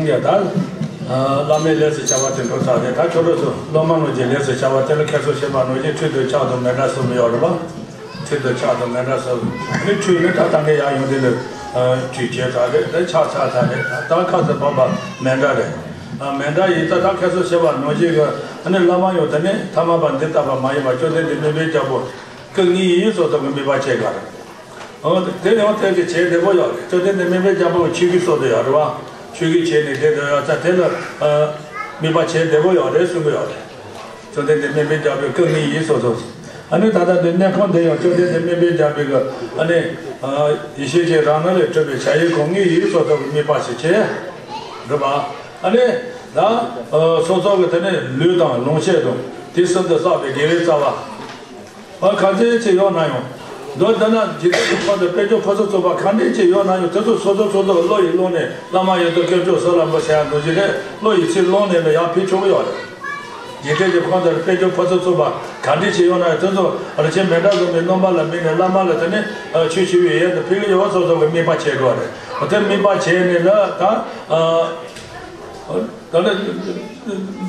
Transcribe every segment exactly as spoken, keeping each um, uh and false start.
ཡ་ད། བླ་མའི་ལས་སུ་བྱ་བ་དེ་འགྲོ་ཚར་རེད། ད་ཁྱོད་རང་ཚོ་སློབ་མ་རྣམས་ཀྱི་ལས་སུ་བྱ་བ་དེ་ལ་ཁྱད་གསོད་བྱེད་པ་རྣམས་ཀྱི་ཁྲིད་དུ་ཆགས་དང་མེ་འདྲ་སོགས་མི་ཡོད་རེད་པ། ཁྲིད་དུ་ཆགས་དང་མེ་འདྲ་སོགས་ནི་ཁྲིད་ནི་ད་ལྟ་ངས་ཡར་ཡོང་དེ་ལ་ཁྲིད་བྱས་ཚར་རེད། དེ་ཆགས་ཚར་ཚར་རེད། ད་ཁ་ཚ་བབས་པ་མེ་འདྲ་རེད། མེ་འདྲ་ཡིན་ད་ད་ཁྱད་གསོད་བྱེད་པ་རྣམས་ཀྱི་གི་ནི་བླ་མ་ཡོད་དེ་ནི་ཐ་མལ་པ་འདི་ལྟ་བ་མ་ཡིན་པ་བཅོམ་ལྡན་འདས་སྨིན་པའི་རྒྱལ་པོ་སྐུ་ངའི་ཡིན་སོགས་སོགས་ཀྱི་དམིགས་པ་བྱེད་དགོས་རེད། ཨོ། དེ་ནས་ཨོ་དེ་གི་བྱེད་བདེ་པོ་ཡོད་རེད། བཅོམ་ལྡན་འདས་སྨིན་པའི་རྒྱལ་པོ་གི་ཆོས་ཀྱི་སྲོལ་དུ་ཡོད་རེད་བ། ཆོས་ཀྱི་བྱེད་ནི་དེ་དུ་ཡོད་ཙང་དེ་ལ་དམིགས་པ་བྱེད་བདེ་པོ་ཡོད་རེད་གསུང་གི་ཡོད་རེད། བཅོམ་ལྡན་འདས་སྨིན་པའི་རྒྱལ་པོའི་སྐུ་ངའི་ཡིན་སོགས་སོགས། ཨ་ནི་ད་ལྟ་འདི་གནས་ཁང་འདི་ཡང་བཅོམ་ལྡན་འདས་སྨིན་པའི་རྒྱལ་པོའི་གི་ཨ་ནི་ཡེ་ཤེས་ཀྱི་རང་སྣང་ལས་གྲུབ་པའི་བྱ་བའི་ཁམས་ངའི་ཡིན་སོགས་སོགས་ཀྱི་དམིགས་པ་ཞིག་བྱེད། རེད་པ། ཨ་ནི་ད་སོ་སོ་གི་དེ་ནས་ལུས་དང་ལོངས་སྤྱོད་དང་དེ་གསུམ་དུ་བསགས་པའི་དགེ་བའི་རྩ་བ། ཨ་གང་འཚམ་ཅིག་ཡོད་ན་ཡང་། མདོར་བསྡུ་ན་འཇིག་རྟེན་གྱི་ཁམས་དུ་དཔལ་འབྱོར་ཕུན་སུམ་ཚོགས་པ་གང་འཚམ་ཅིག་ཡོད་ན་ཡང་དེ་ཚོ་སོ་སོ་སོ་སོ་བློ་ཡི་ཀློང་ནས་བླ་མ་ཡོད་དོ་དཀོན་མཆོག་བསོད་ནམས་པོ་ཟེར་ཡ་འདུག་ཅིག་རེད། བློ་ཡི་ཚིག་ཀློང་ནས་ལ་ཡང་ཕུལ་ཆོག་གི་ཡོད་རེད། འཇིག་རྟེན་གྱི་ཁམས་དུ་དཔལ་འབྱོར་ཕུན་སུམ་ཚོགས་པ་གང་འཚམ་ཅིག་ཡོད་ན་ཡང་དེ་ཚོ་རིན་ཆེན་མེ་འདྲ་བཟུམ་པའི་རྣམ་པ་ལ་དམིགས་ནས་བླ་མ་ལ་དེ་ནས་ཆོས་ཞུ་བའི་ཡན་དུ་ཕུལ་གི་ཡོད་སོགས་སོགས་ཀྱི་དམིགས་པ་བྱེད་དགོས་རེད། དེ་དམིགས་པ་བྱས་ནས་ལ་ད། ད་ནི་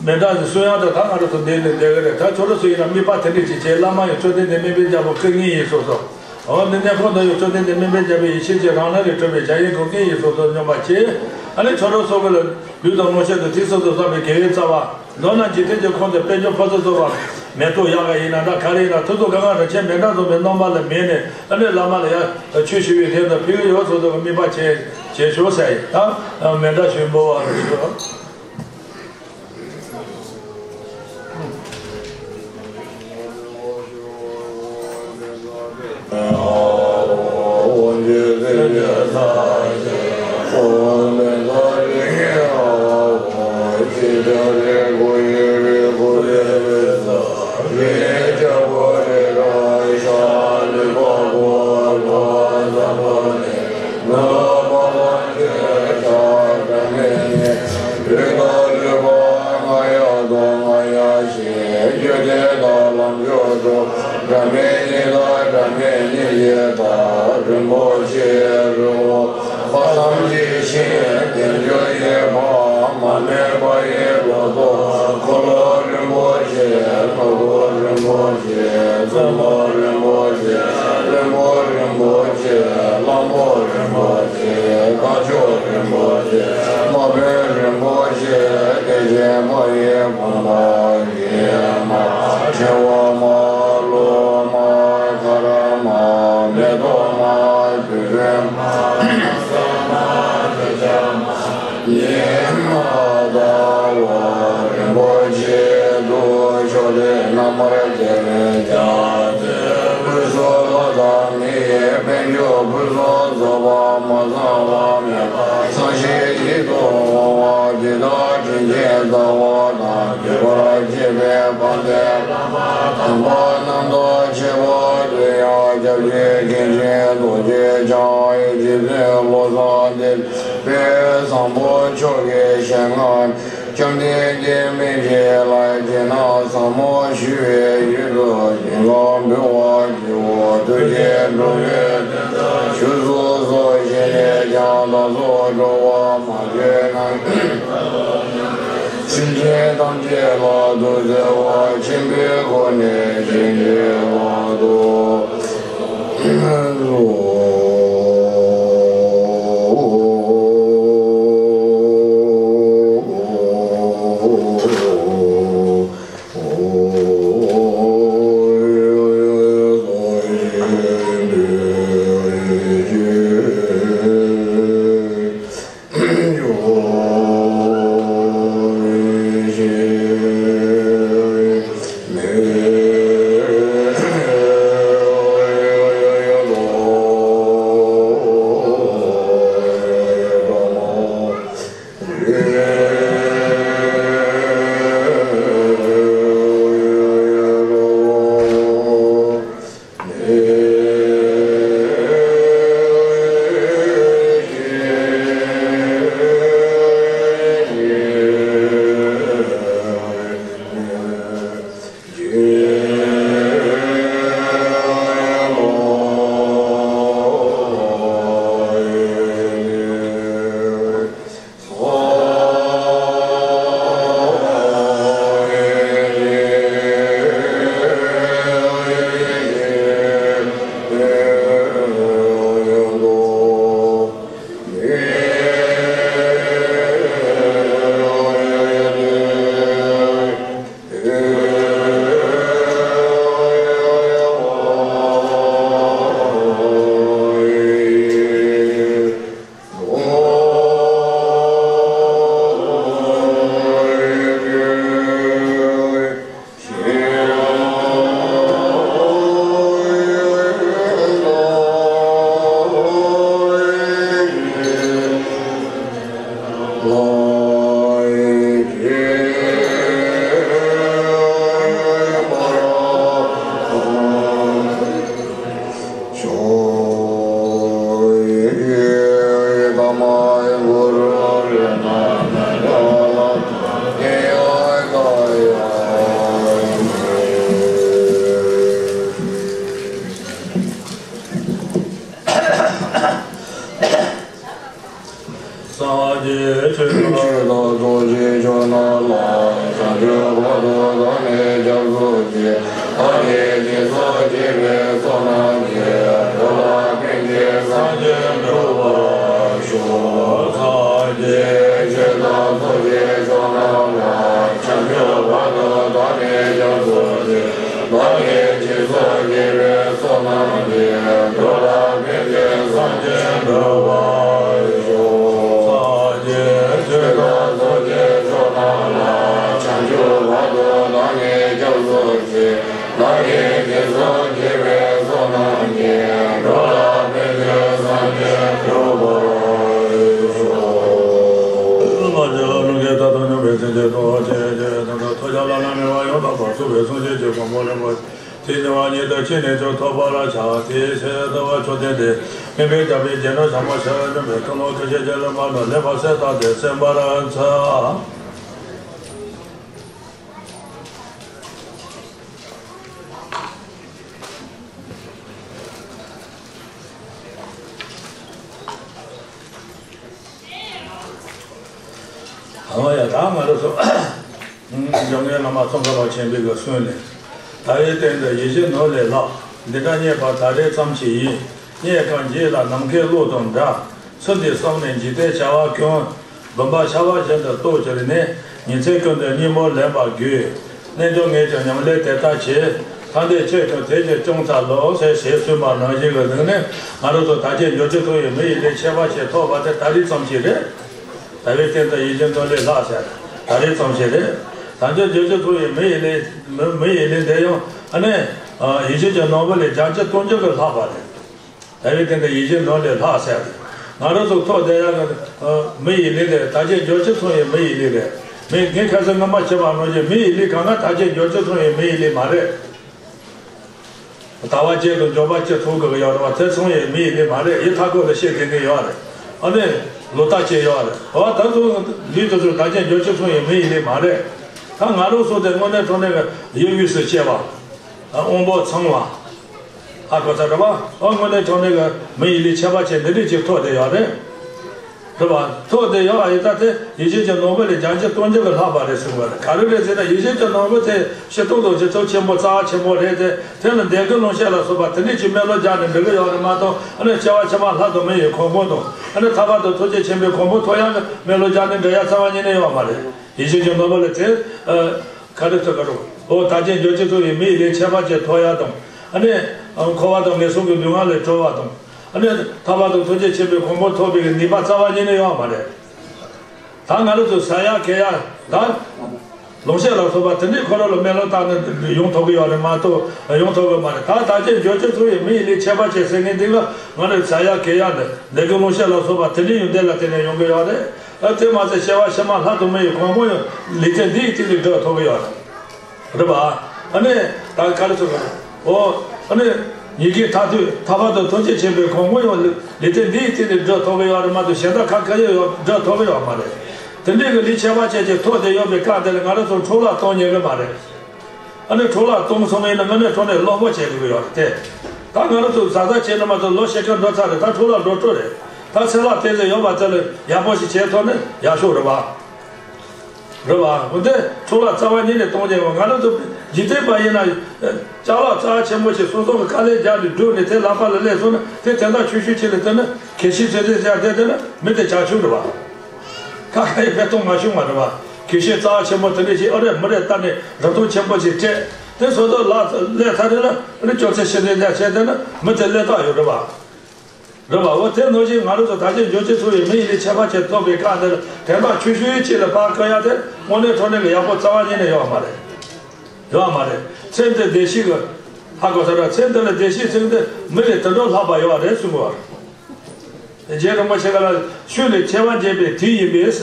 མེ་འདྲ་ཞིག་གསོན་ཡག་དེ་ད་ང་རང་ཚོ་འདི་ནས་བསྡད་ཀྱི་རེད། ད་ཁྱོད་རང་ཚོ་ཡིན་ན་དམིགས་པ་དེ་འདྲ་ཅིག་བྱས། བླ་མ་ཡང་བཅོམ་ལྡན་འདས་སྨིན་པའི་རྒྱལ་པོ་སྐུ་ངའི་ཡིན་སོགས་སོགས། འོ་འདི་གནས་ཁང་འདི་ཡང་བཅོམ་ལྡན་འདས་སྨིན་པའི་རྒྱལ་པོའི་ཡེ་ཤེས་ཀྱི་རང་སྣང་ལས་གྲུབ་པའི་བྱ་བའི་ཁམས་ངའི་ཡིན་སོགས་སོགས་སྙོམས་པར་བྱེད། ཨ་ནི་ཁྱོད་རང་ཚོ་གི་ལུས་དང་ལོངས་སྤྱོད་དང་དེ་གསུམ་དུ་བསགས་པའི་དགེ་བའི་རྩ་བ། མདོར་ན་འཇིག་རྟེན་གྱི་ཁམས་དུ་དཔལ་འབྱོར་ཕུན་སུམ་ཚོགས་པ་མེ་ཏོག་གཡག་ག་ཡིན་ན་འདྲ་ག་རེ་ཡིན་ན་དེ་ཚོ་གང་ག་རིན་ཆེན་མེ་འདྲ་བཟུམ་པའི་རྣམ་པ་ལ་དམིགས་ནས་ཨ་ནི་བླ་མ་ལ་ཡང་ཆོས་ཞུ་བའི་དོན་དུ་ཕུལ་གྱི་ཡོད་སོགས་སོགས་ཀྱི་དམིགས་པ་བྱས། བྱེད་ཆོག་ཟེར་ཡིན། ད་མེ་འདྲ་ཞུ་འབུལ་བ་རུ་ཞུ། ཆེ། ནོར་བུ་རིན་པོ་ཆེ། བཙུན་མོ་རིན་པོ་ཆེ། བློན་པོ་རིན་པོ་ཆེ། གླང་པོ་རིན་པོ་ཆེ། རྟ་མཆོག་རིན་པོ་ཆེ། དམག་དཔོན་རིན་པོ་ཆེ། དེ་བཞིན་མ་ཡི་བུམ་པ་ཡི་མ། ཕྲེང་བ་མ། ལོ་མ། ཁ་ར་མ། མེ་ཏོག་མ། དུས་རིམ་མ། ས་མ། དུ་ཆ་མ། ཉི་མ་ཟླ་བ་རིན་པོ་ཆེ་དུ་ཕྱོགས་དེ་རྣམ་པར་རྒྱལ་བའི་རྒྱལ་སྲས་སྐུ་གསུང་ཐུགས་དང་ནི་དཔལ་འབྱོར་ཕུན་སུམ་ཚོགས་པ་མ་ཚང་བ་མེད་པ་ཚངས་ཤིང་ཡིད་དུ་འོང་བ་འདི་དག་དྲིན་ཅན་རྩ་བ་དང་གུས་པར་བྱེད་པའི་དཔལ་ལྡན་བླ་མ་དམ་པ་རྣམ་དག་ཆེ་བ་དུ་ཡང་སྐྱབས་རྗེ་མཁན་ཆེན་རྡོ་རྗེ་འཆང་ཡི་རྗེ་བཙུན་བློ་བཟང་བསྟན་པའི་བཟང་པོ་མཆོག་གི་ཞལ་སྔ་བཅོམ་ལྡན་འདས་སྨིན་བྱེད་ལ་རྗེས་གནང་ཟབ་མོ་ཞུ་བའི་ཡུལ་དུ་ཞིང་ཁམས་འབུལ་བ་སྐྱེ་བོ་ཐུགས་རྗེས་འགྲོ་བའི་དོན་དུ་བཞུགས་སུ་གསོལ་ཞིང་ནས་ཀྱང་བདག་སོགས་འགྲོ་བ་མ་བཅོས་ན། སེམས་ཅན་ཐམས་ཅད་ལ་ཐུགས་བརྩེ་བ་ཆེན་པོའི་སྒོ་ནས་བྱིན་གྱིས་བརླབ་ཏུ་གསོལ། སངས་རྒྱས་ཆོས་དང་ཚོགས་ཀྱི་མཆོག་རྣམས་ལ། བྱང་ཆུབ་བར་དུ་བདག་ནི་སྐྱབས་སུ་མཆི། བདག་གིས་སྦྱིན་སོགས་བགྱིས་པའི་ཚོགས་རྣམས་ཀྱིས། འགྲོ་ལ་ཕན་ཕྱིར་སངས་རྒྱས་འགྲུབ་པར་ཤོག་སངས་རྒྱས་ཆོས་དང་ཚོགས་ཀྱི་མཆོག་རྣམས་ལ། བྱང་ཆུབ་བར་དུ་བདག་ནི་སྐྱབས་སུ་མཆི། བདག་གིས་སྦྱིན་སོགས་བགྱིས་པའི་ཚོགས་རྣམས་ཀྱིས། འགྲོ་ལ་ཕན་ཕྱིར་སངས་རྒྱས་འགྲུབ་པར་ཤོག་སངས་རྒྱས་ཆོས་དང་ཚོགས་ཀྱི་མཆོག་རྣམས་ལ། བྱང་ཆུབ་བར་དུ་བདག་ནི་སྐྱབས་སུ་མཆི། བདག་གིས་སྦྱིན་སོགས་བགྱིས་པའི་ཚོགས་རྣམས་ཀྱིས། འགྲོ་ལ་ཕན་ཕྱིར་སངས་རྒྱས་འགྲུབ་པར་ཤོག་སངས་རྒྱས་ལ་ལུང་གིས་བདག་དང་སྙོམས་པའི་མཚན་ཉིད་དུ་སྤྱད་ཅིང་། དེ་དག་ཐོས་ཀྱང་བླ་ན་མེད་པ་ཡང་དག་པར་རྫོགས་པའི་སངས་རྒྱས་ཀྱི་གོ་འཕང་རིན་པོ་ཆེ། དེ་ཉེ་བར་ཉེ་དུ་ཕྱིན་ནས་ཀྱང་ཐོབ་པར་བྱ། དེའི་ཕྱིར་ལྟ་བ་མཆོག་ལྡན་འདི། མངོན་པར་རྒྱལ་བའི་རྒྱལ་སྲས་ཞབས་མ་ཞལ་སྙོམས་པའི་ཐུགས་ཀློང་ཐུགས་རྗེ་ཅན་ལ་མ་ནོར་ལེགས་པར་གསལ་བཏབ་སྟེ་གསན་པར་འཚལ། ཨ་ཡ། ད་ང་རང་ཚོ་སྦྱོར་མཁན་བླ་མ་ཙོང་ཁ་པ་ཆེན་པོའི་གི་གསུང་ལས། ད་རེས་བསྟན་དུ་ཡིད་བཞིན་ནོར་ལས་ལྷག་འདི་འདྲ་རྙེད་པ་ད་རེས་ཙམ་ཞིག་ཡིན། རྙེད་དཀའ་འགྱེད་ལ་ནམ་མཁའི་གློག་དང་འདྲ། ཚུལ་འདི་བསམས་ནས་འཇིག་རྟེན་བྱ་བ་ཀུན། བུམ་པ་ཆར་པ་བཞིན་དུ་རྟོགས་གྱུར་ནས། ཉིན་མཚན་ཀུན་ཏུ་སྙིང་པོར་ལེན་པར་དགོས། རྣལ་འབྱོར་ངས་ཀྱང་ཉམས་ལེན་དེ་ལྟར་བྱས། ལྷ་འདྲེས་ཁྱོད་ཀྱང་དེ་བཞིན་སྐྱོང་འཚལ་ལོ། ཞེས་ཞལ་གསོལ་བ་ནང་བཞིན་གྱི་གདེང་ནི། ང་རང་ཚོ་དག་བྱེད་འབྱོར་བཅུ་ཚོགས་ཡི་མི་ཡི་ལས་ཁྱད་པར་ཅན་ཐོབ་པ་དེ་ད་རེས་ཙམ་ཞིག་རེད། ད་རེས་བསྟན་དུ་ཡིད་བཞིན་ནོར་ལས་ལྷག་ཟེར། ད་རེས་ཙམ་ཞིག་རེད། དག་བྱེད་འབྱོར་བཅུ་ཚོགས་ཡི་མི་ཡི་ལས། མི་མི་ཡི་ལས་འདི་ཡང་ཨ་ནི་ཡིད་བཞིན་གྱི་ནོར་བུ་ལས་བརྒྱ་འགྱུར་སྟོང་འགྱུར་གྱིས་ལྷག་པ་རེད། ད་རེས་བསྟན་དུ་ཡིད་བཞིན་ནོར་ལས་ལྷག་ཟེར། ང་རང་ཚོ་ཐོབ་བསྡད་ཡག་གི་མི་ཡི་ལས་རེད། དག་བྱེད་འབྱོར་བཅུ་ཚོགས་ཡི་མི་ཡི་ལས་རེད། མི་ངས་ཁ་སང་སྔོན་མ་བཤད་པ་ནང་བཞིན་མི་ཡི་ལས་གང་ག་དག་བྱེད་འབྱོར་བཅུ་ཚོགས་ཡི་མི་ཡི་ལས་མ་རེད། ཟླ་བ་གཅིག་དང་འབྱོར་པ་གཅིག་ཐོབ་དགོས་ཀྱི་ཡོད་རེད་བ། དེ་ཚོ་ཡི་མི་ཡི་ལས་མ་རེད། ཡི་ཐ་སྐོར་ལ་བཤད་དེ་ནི་ཡོད་རེད། ཨ་ནི་ལོ་ལྟར་བྱས་ཡོད་རེད། འོ་ད་ཚོ་ལུས་དེ་ཚོ་དག་བྱེད་འབྱོར་བཅུ་ཚོགས་ཡི་མི་ཡི་ལས་མ་རེད། ད་ང་རང་ཚོ་དེ་དངོས་གནས་དྲང་གནས་ཀྱི་ཡིད་དབུས་སུ་སྐྱེ་བ། དབང་པོ་ཚང་བ། ཧ་གོ་ཚར་རེད་བ། ཨོ་དངོས་གནས་དྲང་གནས་ཀྱི་མི་ཡི་ལས་ཁྱད་པར་ཅན་འདི་འདྲས་ཅིག་ཐོབ་བསྡད་ཡོད་རེད། རེད་བ། ཐོབ་བསྡད་ཡོད་པ་ཡིན་ཙང་དེ་ཡིད་བཞིན་གྱི་ནོར་བུ་ལས་བརྒྱ་འགྱུར་སྟོང་འགྱུར་གྱིས་ལྷག་པ་རེད་གསུངས་པ་རེད། ག་རེ་རེད་ཟེར་ན་ཡིད་བཞིན་གྱི་ནོར་བུ་དེ་སྤྱིར་བཏང་དུ་རྗེ་ཚོགས་ཆེན་པོ་རྩ་བ་ཆེན་པོ་རེད་དེ། དེ་ལ་འདོད་དགུའི་ལོངས་སྤྱོད་ལ་སོགས་པ་དེ་འདྲས་ཀྱི་སྨོན་ལམ་རྒྱག་ནས་འགྲིག་གི་ཡོད་རེད་མ་གཏོགས། ཨ་ནི་སྐྱེ་བ་ཕྱི་མ་ལྷ་དང་མི་ཡི་གོ་འཕང་དང་། ཨ་ནི་ཐར་པ་དང་ཐུགས་རྗེ་ཆེན་པོའི་གོ་འཕང་ཐོབ་ཡག་གི་སྨོན་ལམ་རྒྱག་ནས་འགྲིག་ཡག་རྩ་བ་ཉིད་ནས་ཡོད་མ་རེད། ཡིད་བཞིན་གྱི་ནོར་བུ་ལ་དེ། ཨ། ག་རེ་ཟེར་ག་རེ། འོ་དག་བྱེད་འབྱོར་བཅུ་ཚོགས་ཡི་མི་ཡི་ལས་ཁྱད་པར་ཅན་ཐོབ་ཡག་དང་། ཨ་ནི། ཨ། འཁོར་བ་དང་ངན་སོང་གི་སྡུག་བསྔལ་ལས་གྲོལ་བ་དང་། ཨ་ནི། ཐར་པ་དང་ཐུགས་རྗེ་ཆེན་པོའི་གོ་འཕང་ཐོབ་པའི་ནུས་པ་རྩ་བ་ཉིད་ནས་ཡོད་མ་རེད། ད་ང་རང་ཚོ་ཟ་ཡག་གས་ཡག་ད། ལོངས་སྤྱོད་ལ་སོགས་པ་དེ་འདྲའི་ཁོ་རང་ལ་སྨོན་ལམ་བཏབ་ནས་ཡོང་ཐུབ་ཀྱི་ཡོད་རེད་མ་གཏོགས་ཡོང་ཐུབ་ཀྱི་མ་རེད། ད་དག་བྱེད་འབྱོར་བཅུ་ཚོགས་ཡི་མི་ཡི་ལས་ཁྱད་པར་ཅན་ཟེར་མཁན་འདི་ལ་ང་རང་ཟ་ཡག་གས་ཡག་ནི་འདོད་དགུའི་ལོངས་སྤྱོད་ལ་སོགས་པ་དེ་འདྲའི་ཡོན་ཏན་ལ་བརྟེན་ནས་ཡོང་གི་ཡོད་རེད། ཨ། དེ་མ་ཟད་སྐྱེ་བ་ཕྱི་མ་ལྷ་དང་མི་ཡི་གོ་འཕང་ཡང་ལུས་རྟེན་འདི་ཡི་སྟེང་ནས་སྒྲུབ་ཐུབ་ཀྱི་ཡོད་རེད། རེད་པ། ཨ་ནི་ད་ག་རེ་ཟེར་དགོས་རེད། འོ། ཨ་ནི་ཉིད་ཀྱི་མཐར་ཐུག་ཐར་པ་དང་ཐུགས་རྗེ་ཆེན་པོའི་གོ་འཕང་ཡང་ལུས་རྟེན་འདི་ཡི་སྟེང་ནས་སྒྲུབ་ཐུབ་ཀྱི་ཡོད་རེད་མ་གཏོགས་གཞན་དག་ག་ག་ཡང་ཡོད་སྒྲུབ་ཐུབ་ཀྱི་ཡོད་མ་རེད། དེ་འདྲའི་གི་ལས་ཁྱད་པར་ཅན་ཅིག་ཐོབ་བསྡད་ཡོད་པའི་སྐབས་དེ་ལ་ང་རང་ཚོ་འཕྲོ་བརླག་གཏོང་ཉན་གི་མ་རེད། ཨ་ནི་འཕྲོ་བརླག་གཏོང་སོང་བ་ཡིན་ན་དངོས་གནས་དྲང་གནས་བློ་ཕམ་བྱེད་དགོས་ཀྱི་ཡོད་རེད་དེ། ད་ང་རང་ཚོ་གཟབ་གཟབ་བྱས་ན་མ་གཏོགས་ལོ་ཕྱེད་ཀ་འགྲོ་ཚར་རེད། ད་འཕྲོ་བརླག་འགྲོ་འགྲོ་རེད། ད་ཚེ་ལྷག་བསྟན་འཛིན་ཡོད་པ་དེ་ལ་ཡག་པོ་ཞིག་བྱས་ཐུབ་ན་ཡག་ཤོས་རེད་བ། རེད་བ། འོན་ཏེ་འཕྲོ་བརླག་རྩ་བ་ཉིད་ནས་གཏོང་རྒྱུ་ཡོད། ང་རང་ཚོ་འཇིག་རྟེན་པ་ཡིན་ན་ཅ་ལག་རྩ་བ་ཆེན་པོ་ཞིག་སོ་སོ་གི་དཀའ་ལས་རྒྱག་ནས་བསྒྲུབས་ནས་དེ་ལག་པ་ལ་སླེབས་སོང་ན་དེ་དོན་དག་ཆུང་ཆུང་ཅིག་ལ་བལྟས་ན་གལ་ཆེ་ཚོད་ལྟ་བྱས་བསྡད་བསྡད་ན་མི་དེ་ཇག་ཆུང་རེད་བ། ཁ་ཁ་ཡི་བེ་ཐོང་མ་བྱུང་བ་རེད་བ། གལ་ཆེ་རྩ་བ་ཆེན་པོ་དེ་འདྲ་ཞིག་ཨ་རེ་མི་རེ་ལྟ་ནས་རིན་ཐང་ཆེན་པོ་ཞིག་སྤྲད་དེ་སོ་སོ་ལག་སླེབས་ཚར་དུས་ན་ཨ་ནི་སྐྱོན་ཚད་ཤེས་ཚད་རྒྱག་བྱས་བསྡད་ན་མི་དེ་སླེབས་རྟགས་ཡོད་རེད་བ། རེད་བ། འོ་དེ་ནང་བཞིན་ང་རང་ཚོ་དག་བྱེད་འབྱོར་བཅུ་ཚོགས་ཡི་མི་ཡི་ལས་ཁྱད་པར་ཅན་ཐོབ་པའི་སྐབས་འདིར་དོན་དག་ཆུང་ཆུང་ཅིག་ལ་ཕར་བཀག་ཡག་དེ་དངོས་གནས་དྲང་གནས་ཀྱི་ཡག་པོ་རྩ་བ་ཉིད་ནས་ཡོད་མ་རེད། ཡོད་མ་རེད། ཚེ་འདི་བདེ་སྐྱིད་ཀྱི། ཧ་གོ་ས་ར། ཚེ་འདི་ལ་བདེ་སྐྱིད་ཚེ་འདི་མི་ལས་དུད་འགྲོ་ལྷག་པ་ཡོད་རེད་གསུངས་པ། རྗེ་རིན་པོ་ཆེ་ག་ལ་ཆོས་ལས་ཆེ་བ་འབྱེད་པའི་དུས་ཡིན་པས།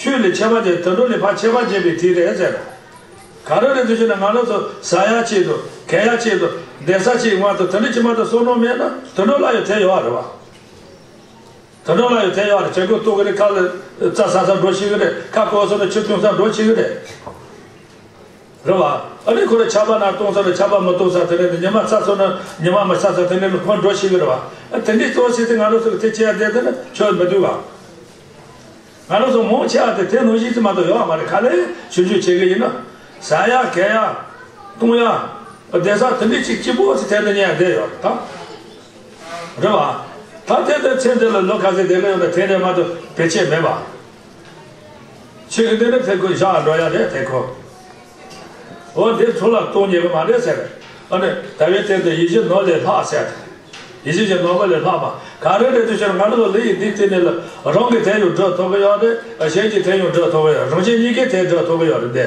ཆོས་ལས་ཆེ་བ་འབྱེད་དུད་འགྲོ་ལས་ཕར་ཆེ་བ་འབྱེད་པའི་དུས་རེད་ཟེར། ག་རེ་རེད་འདུག་ཞུས་ན་ང་རང་ཚོ་ཟ་ཡག་ཆེད་དུ་གད་ཡག་ཆེད་དུ་བསྡད་ས་ཆེད་དུ་དེ་འདྲ་ཅིག་མ་གཏོགས་བསོད་ནམས་མེད་ན་དུད་འགྲོ་ལ་ཡང་དེ་ཡོད་རེད་བ། དུད་འགྲོ་ལ་ཡང་དེ་ཡོད་རེད། བྱ་རྒོད་གཏོགས་ཀྱི་རེད། ཁ་ལ་རྩྭ་ཟ་ས་འགྲོ་ཤེས་ཀྱི་རེད། ཁ་བསྐོར་སོང་ན་ཆུ་འཐུང་ས་འགྲོ་ཤེས་ཀྱི་རེད། རེད་བ། ཨ་ནི་ཁོ་རང་ཆར་པ་ནང་གཏོང་ས་ལ་ཆར་པ་མི་གཏོང་ས་དེ་ནས་ཉི་མ་ཚ་སོང་ན་ཉི་མ་མི་ཚ་ས་དེ་ནས་ལ་ཁོ་འགྲོ་ཤེས་ཀྱི་རེད་བ། ཨ་དེ་འདྲའི་གཏོང་ས་དེ་ང་རང་ཚོ་གི་དེ་བྱས་བསྡད་དེ་ནི་ཆོས་མི་འདུག་ག། ང་རང་ཚོ་མང་ཆེ་བ་དེ་དེ་ནང་བཞིན་ཅིག་མ་གཏོགས་ཡོད་མ་རེད། ག་ལེར་ཞིབ་འཇུག་བྱེད་ཀྱི་ཡིན་ན། ཟ་ཡ་གས་ཡ། བཏུང་ཡ། བསྡད་ས་དེ་འདྲ་ཅིག་གཅིག་པོ་ཅིག་ཐད་དུ་ཉལ་བསྡད་ཡོད་རེད་ད། རེད་བ། ད་དེ་ལྟར་ཚེ་འདི་ལ་ལོ་ག་ཚོད་བསྡད་ཀྱི་ཡོད་ན་དེ་འདྲ་མ་གཏོགས་བེད་སྤྱད་མེད་པ། ཁྱེད་ཀྱི་འདི་ནི་ཕེབས་དགོས་བཞག་འགྲོ་ཡ་རེད་དེ་ཁོ། འོ་འདི་ཚུར་ལ་གཏོང་ཉེ་གི་མ་རེད་ཟེར། ཨ་ནི་ད་བའི་སྟེང་དུ་ཡིད་བཞིན་ནོར་ལས་ལྷག་ཟེར། ཡིད་བཞིན་གྱི་ནོར་བུ་ལས་ལྷག་པ་ག་རེ་རེད་དུ་ཕྱིར་ང་རང་ཚོ་ལུས་ཡིན་འདི་སྟེང་ནས་ལ་རང་གི་དེ་ཡང་སྒྲུབ་ཐུབ་ཀྱི་ཡོད་རེད། གཞན་གྱི་དེ་ཡང་སྒྲུབ་ཐུབ་ཀྱི་ཡོད་རེད། རང་གཞན་གཉིས་ཀའི་དེ་སྒྲུབ་ཐུབ་ཀྱི་ཡོད་རེད་དེ།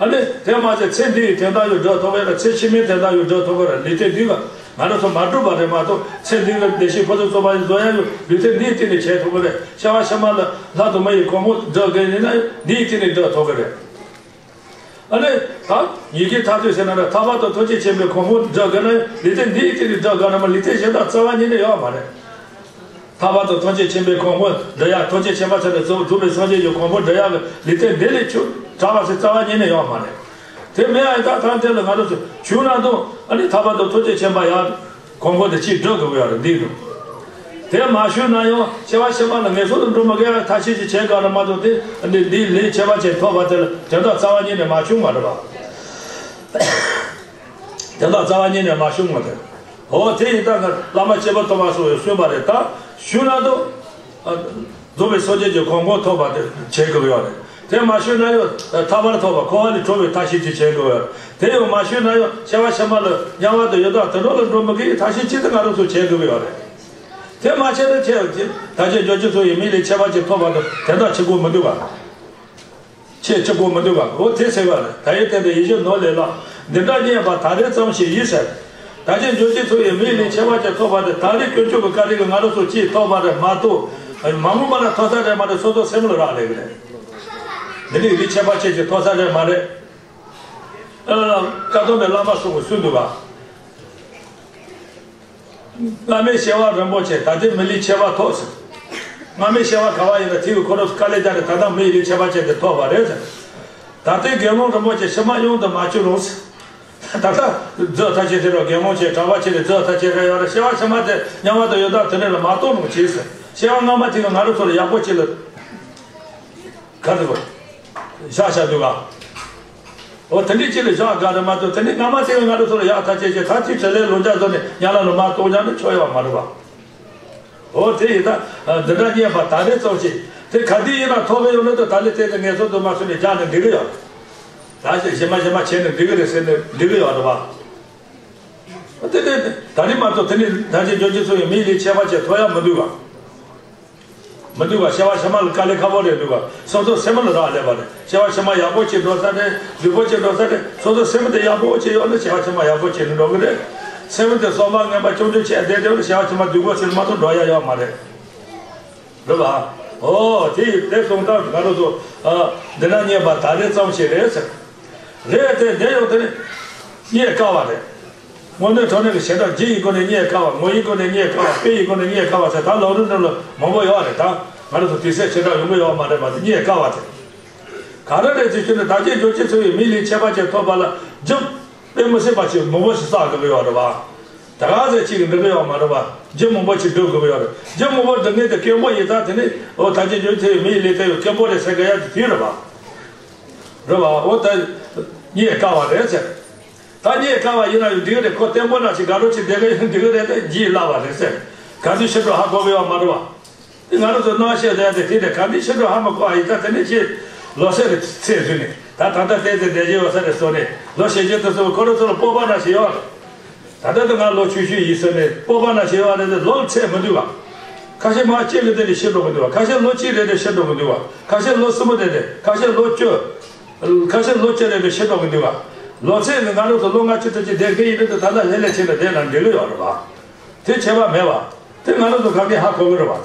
ཨ་ནི་དེ་མ་ཚད་ཚེ་འདི་ཡི་དོན་དག་ཡང་སྒྲུབ་ཐུབ་ཀྱི་ཡོད་རེད། ཚེ་ཕྱི་མའི་དོན་དག་ཡང་སྒྲུབ་ཐུབ་ཀྱི་རེད། ལུས་རྟེན་འདི་ག་ང་རང་ཚོ་མ་སྒྲུབ་པ་རེད་མ་གཏོགས་ཚེ་འདི་ལ་བདེ་གཤེགས་ཕུན་སུམ་ཚོགས་པ་ཡི་བཟོ་ཡ་ཡང་ལུས་རྟེན་འདིའི་སྟེང་ནས་བྱེད་ཐུབ་ཀྱི་རེད། སྐྱེ་བ་ཕྱི་མ་ལ་ལྷ་དུ་མ་ཡི་གོ་འཕང་སྒྲུབ་དགོས་ཡིན་ན་ཡང་འདིའི་སྟེང་ནས་སྒྲུབ་ཐུབ་ཀྱི་རེད། ཨ་ནི་ད་ཉིད་ཀྱི་མཐར་ཐུག་ཟེར་ན་ནི་ཐར་པ་དང་ཐམས་ཅད་མཁྱེན་པའི་གོ་འཕང་སྒྲུབ་དགོས་ན་ལུས་རྟེན་འདིའི་སྟེང་ནས་སྒྲུབ་དགོས་ན་མ་ལུས་རྟེན་གཞན་དག་རྩ་བ་ཉིད་ནས་ཡོད་མ་རེད། ཐར་པ་དང་ཐམས་ཅད་མཁྱེན་པའི་གོ་འཕང་སྒྲུབ་ཡ་ཐམས་ཅད་མཁྱེན་པ་ཆ་ནས་རྫོགས་རྫོགས་པའི་སངས་རྒྱས་ཀྱི་གོ་འཕང་སྒྲུབ་ཡ་གི་ལུས་རྟེན་འདི་ལས་ཆུང་དྲགས་པ་ཞིག་རྩ་བ་ཉིད་ནས་ཡོད་མ་རེད། དེ་མེད་ཨ་ད་ཐང་དེ་ལ་ང་རང་ཚོ་བྱུང་ན་དང་ཨ་ནི་ཐར་པ་དང་ཐམས་ཅད་མཁྱེན་པ་ཡང་གོ་འཕང་དེ་ཅིག་སྒྲུབ་དགོས་ཡོད་རེད་འདི་རུ། དེ་མ་བྱུང་ན་ཡང་སྐྱེ་བ་ཕྱི་མ་ལ་ངན་སོང་དུ་འགྲོ་མི་དགོས་པའི་ཐབས་ཤེས་ཅིག་བྱེད་དགོས་རེད་མ་གཏོགས་དེ་འདི་འདིའི་ལས་ཁྱད་པར་ཅན་ཐོབ་པ་དེ་ལ་དོན་དག་རྩ་བ་ཉིད་ནས་མ་བྱུང་བ་རེད་པ། དོན་དག་རྩ་བ་ཉིད་ནས་མ་བྱུང་བ་དེ། འོ་དེ་ཡིན་ད་ང་བླ་མ་སྐྱེས་བུ་སྟོན་པ་སོགས་ཀྱིས་གསུངས་པ་རེད་ད། བྱུང་ན་དང་། རྫོགས་པའི་སངས་རྒྱས་ཀྱི་གོ་འཕང་ཐོབ་པ་དེ་བྱེད་དགོས་ཡོད་རེད། དེ་མ་བྱུང་ན་ཡང་ཐར་པར་ཐོབ་པ་འཁོར་བ་ལས་གྲོལ་བའི་ཐབས་ཤེས་ཅིག་བྱེད་དགོས་ཡོད་རེད། དེ་ཡང་མ་བྱུང་ན་ཡང་སྐྱེ་བ་ཕྱི་མ་ལ་དམྱལ་བ་དང་ཡི་དྭགས་དུད་འགྲོ་ལ་འགྲོ་མི་དགོས་པའི་ཐབས་ཤེས་ཅིག་དེ་ང་རང་ཚོ་བྱེད་དགོས་ཡོད་རེད། དེ་མ་བྱས་ན་ཁྱེད་ཀྱིས་ད་ཅི་འབྱོར་བཅུ་ཚོགས་ཡི་མིང་ལས་ཁྱད་པར་ཅན་ཐོབ་པ་དང་དེ་དག་ཆེ་དགོས་མི་འདུག་ག་ཁྱེད་ཆེ་དགོས་མི་འདུག་ག་འོ་དེ་ཟེར་བ་རེད། ད་ཡི་དེ་འདྲ་ཡིད་བཞིན་ནོར་ལས་ལྷག་འདི་འདྲ་རྙེད་པ་ད་རེས་ཙམ་ཞིག་ཡིན་ཟེར། ད་ཅི་འབྱོར་བཅུ་ཚོགས་ཡི་མིང་ལས་ཁྱད་པར་ཅན་ཐོབ་པ་དེ་ད་རེས་དཀོན་མཆོག་གི་བཀའ་དྲིན་གྱིས་ང་རང་ཚོ་ཅིག་ཐོབ་པ་རེད་མ་གཏོགས། མ་འོངས་པ་ན་ཐོབ་ས་རེད་མ་རེད་སོ་སོ་སེམས་ལ་རག་ལས་ཀྱི་རེད། འདི་ནི་རིགས་ཁྱད་པར་ཅན་ཅིག་ཐོབ་ས་རེད་མ་རེད། ཨ། བཀའ་གདམས་པའི་བླ་མ་སོགས་ཀྱིས་གསུངས་འདུག་ག་སྔ་མའི་སྐྱེ་བ་རིན་པོ་ཆེ་ད་ལྟའི་མི་ལུས་ཁྱད་པར་ཐོབ་ཟེར། སྔ་མའི་སྐྱེ་བ་ག་བ་ཡིན་ན་དེ་གི་ཁོ་རང་དཀའ་ལས་བརྒྱབ་ནས་ད་ལྟ་མི་ཡི་ལུས་ཁྱད་པར་ཅན་དེ་ཐོབ་པ་རེད་ཟེར། ད་ལྟའི་དགེ་སློང་རིན་པོ་ཆེ་ཕྱི་མ་ཡོང་དུ་མ་བཅུག་རུང་ཟེར། ད་ལྟ་རྫོགས་ཐག་ཆོད་དེ་རུ་དགེ་སློང་ཆེ་གྲྭ་པ་ཆེ་ནས་རྫོགས་ཐག་ཆོད་རེ་ཡོད་རེད། སྐྱེ་བ་ཕྱི་མ་དེ་དམྱལ་བ་དང་ཡི་དྭགས་དུད་འགྲོ་ལ་མ་གཏོང་རུང་བྱས་ཟེར། སྐྱེ་བ་སྔ་མ་དེ་གི་ང་རང་ཚོ་ལ་ཡག་པོ་ཅིག་ལ། ག་རེ་བ། བཞག་བཞག་འདུག་ག་འོ་དེ་འདྲའི་ཅིག་ལ་བཞག་དགའ་རེ་མ་གཏོགས་དེ་ནི་སྔ་མ་དེ་ང་རང་ཚོ་ལ་ཡག་ཐག་ཆོད་ཅིག་ད་ཅིག་བྲེལ་ལས་ལོ་འཇའ་བཟོ་ནས་ཉ་ལ་ལོ་མ་གཏོང་ཡག་ནི་ཆོག་ཡོད་མ་རེད་པ། འོ་དེ་ཡིན་ད། འདི་འདྲ་རྙེད་པ་ད་རེས་ཙམ་ཞིག་དེ་ག་དུས་ཡིན་ན་ཐོབ་ཀྱི་ཡོད་ན་དུ་ད་ལས་དེ་དེ་ངལ་གསོ་དུ་མ་སོང་ནས་རྒྱག་ནས་འགྲིག་གི་ཡོད། ད་ཞེ་ཞེ་མ་ཞེ་མ་བྱས་ནས་འགྲིག་གི་རེད་ཟེར་ནས་འགྲིག་གི་ཡོད་རེད་པ། དེ་དེ་ད་རེས་མ་གཏོགས་དེ་ནི་ད་ཅི་འབྱོར་བཅུ་ཚོགས་ཡི་མིང་ལས་ཁྱད་པར་ཅན་ཐོབ་ཡག་མི་འདུག་ག་མི་འདུག་པ། སྐྱེ་བ་ཕྱི་མ་ལ་དཀའ་ལས་ཁག་པོ་རེད་འདུག་པ། སོ་སོ་སེམས་ལ་རག་ལས་པ་རེད། སྐྱེ་བ་ཕྱི་མ་ཡག་པོ་ཅིག་འགྲོ་ས་རེད། ལེགས་པོ་ཅིག་འགྲོ་ས་རེད། སོ་སོ་སེམས་དེ་ཡག་པོ་ཅིག་ཡོད་ན་སྐྱེ་བ་ཕྱི་མ་ཡག་པོ་ཅིག་ནི་འགྲོ་གི་རེད། སེམས་དེ་གསང་བ་ངན་པ་སྐྱོན་བརྗོད་བྱས་བསྡད་དེ་ཡོད་ན་སྐྱེ་བ་ཕྱི་མ་སྡུག་པོ་ཅིག་ལ་མ་གཏོགས་འགྲོ་ཡག་ཡོད་མ་རེད། རེད་པ། ཨོ་དེ་ཡིན་དེ་སོང་ཙང་ང་རང་ཚོ་འདི་ན་རྙེད་པ་ད་རེས་ཙམ་ཞིག་རེད་ཟེར། རེད་དེ་འདི་ཡོད་དེ་ནི་རྙེད་དཀའ་བ་རེད། དངོས་གནས་དྲང་གནས་ཀྱི་བྱེ་བྲག་རྒྱུ་ཡི་སྒོ་ནས་རྙེད་དཀའ་བ། ངོ་ཡི་སྒོ་ནས་རྙེད་དཀའ་བ། དཔེ་ཡི་སྒོ་ནས་རྙེད་དཀའ་བ་ཟེར་ད་ལམ་རིམ་འདི་ལ་མང་པོ་ཡོད་རེད་ད། ང་རང་ཚོ་དུས་ཚོད་ཞེ་དྲག་ཡོང་གི་ཡོད་མ་རེད་པ། དེ་རྙེད་དཀའ་བ་དེ། ག་རེ་རེད་ཅེས་ཞུས་ན་ད་ཅི་འབྱོར་བཅུ་ཚོགས་ཡི་མིང་ལས་ཁྱད་པར་ཅན་ཐོབ་པ་ལ་རྒྱུ་དཔེ་མི་སྲིད་པ་ཅིག་མང་པོ་ཞིག་བསགས་དགོས་ཀྱི་ཡོད་རེད་པ། ད་ག་ཟེར་ཅིག་གི་འགྲིག་གི་ཡོད་མ་རེད་པ། རྒྱུ་མང་པོ་ཞིག་སྒྲུབ་དགོས་ཀྱི་ཡོད་རེད། རྒྱུ་མང་པོ་སྒྲུབ་མཁན་དེ་དཀོན་པོ་ཡིན་ཙང་དེ་ནི་འོ་ད་ཅི་འབྱོར་བཅུ་ཚོགས་ཡི་མིང་ལས་དེ་ཡོད་དཀོན་པོ་རེད་ཟེར་དགོས་ཡག་དེ་དུས་རེད་པ། རེད་པ། འོ་ད་རྙེད་དཀའ་བ་རེད་ཟེར། ད་རྙེད་དཀའ་བ་ཡིན་ན་ཡང་འགྲིག་གི་རེད། ཁོ་བརྟན་པོ་ན་ཞིག་དགའ་རབ་ཅིག་བསྡད་གི་ཡོད་འགྲིག་གི་རེད་དེ་རྒྱུ་ཡིས་བརླག་པ་རེད་ཟེར། ག་དུས་ཕྱི་དྲོ་ཧ་གོ་གི་ཡོད་མ་རེད་པ། དེ་ང་རང་ཚོ་སྣང་ཤས་ལྡན་དེ་དེ་ནས་ག་དུས་ཕྱི་དྲོ་ཧ་མ་གོ་བ་ཡིན་ད་དེ་ནས་ཁྱེད་ལོ་སར་རེ་ཚེ་བཟོས་ནས་ད་ད་ལྟ་བསྡད་དེ་བསྡད་ཀྱི་ཡོད་ས་རེད་བཟོས་ནས་ལོ་ཞེ་བརྒྱད་དུ་སོང་ཁོ་རང་ཚོ་ལ་སྤོབས་པ་ན་ཞིག་ཡོད་རེད། ད་ལྟ་དུ་ང་ལོ་ཆུང་ཆུང་ཡིན་ཟེར་ནས་སྤོབས་པ་ན་ཞིག་ཡོད་རེད་དེ་ལོ་ཚད་མི་འདུག་ག་ཁ་ཤས་མ་གཅིག་གི་དེ་ནས་ཤི་འགྲོ་གི་འདུག་ག་ཁ་ཤས་ལོ་གཅིག་རེ་རེ་ཤི་འགྲོ་གི་འདུག་ག་ཁ་ཤས་ལོ་གསུམ་པོ་རེ་རེ་ཁ་ཤས་ལོ་བཅུ། ཁ་ཤས་ལོ་བཅུ་རེ་རེ་ཤི་འགྲོ་གི་འདུག་ག་ལོ་ཚད་ནི་ང་རང་ཚོ་ལོ་ལྔ་བཅུ་དྲུག་ཅུ་བསྡད་མཁན་ཡིན་ན་དུ་ད་ལྟ་ལྷན་ལྷན་ཕྱིན་ན་བསྡད་ན་འགྲིག་གི་ཡོད་རེད་པ། དེ་ཁྱད་པར་མེད་པ། དེ་ང་རང་ཚོ་གང་གིས་ཧ་གོ་གི་རེད་པ།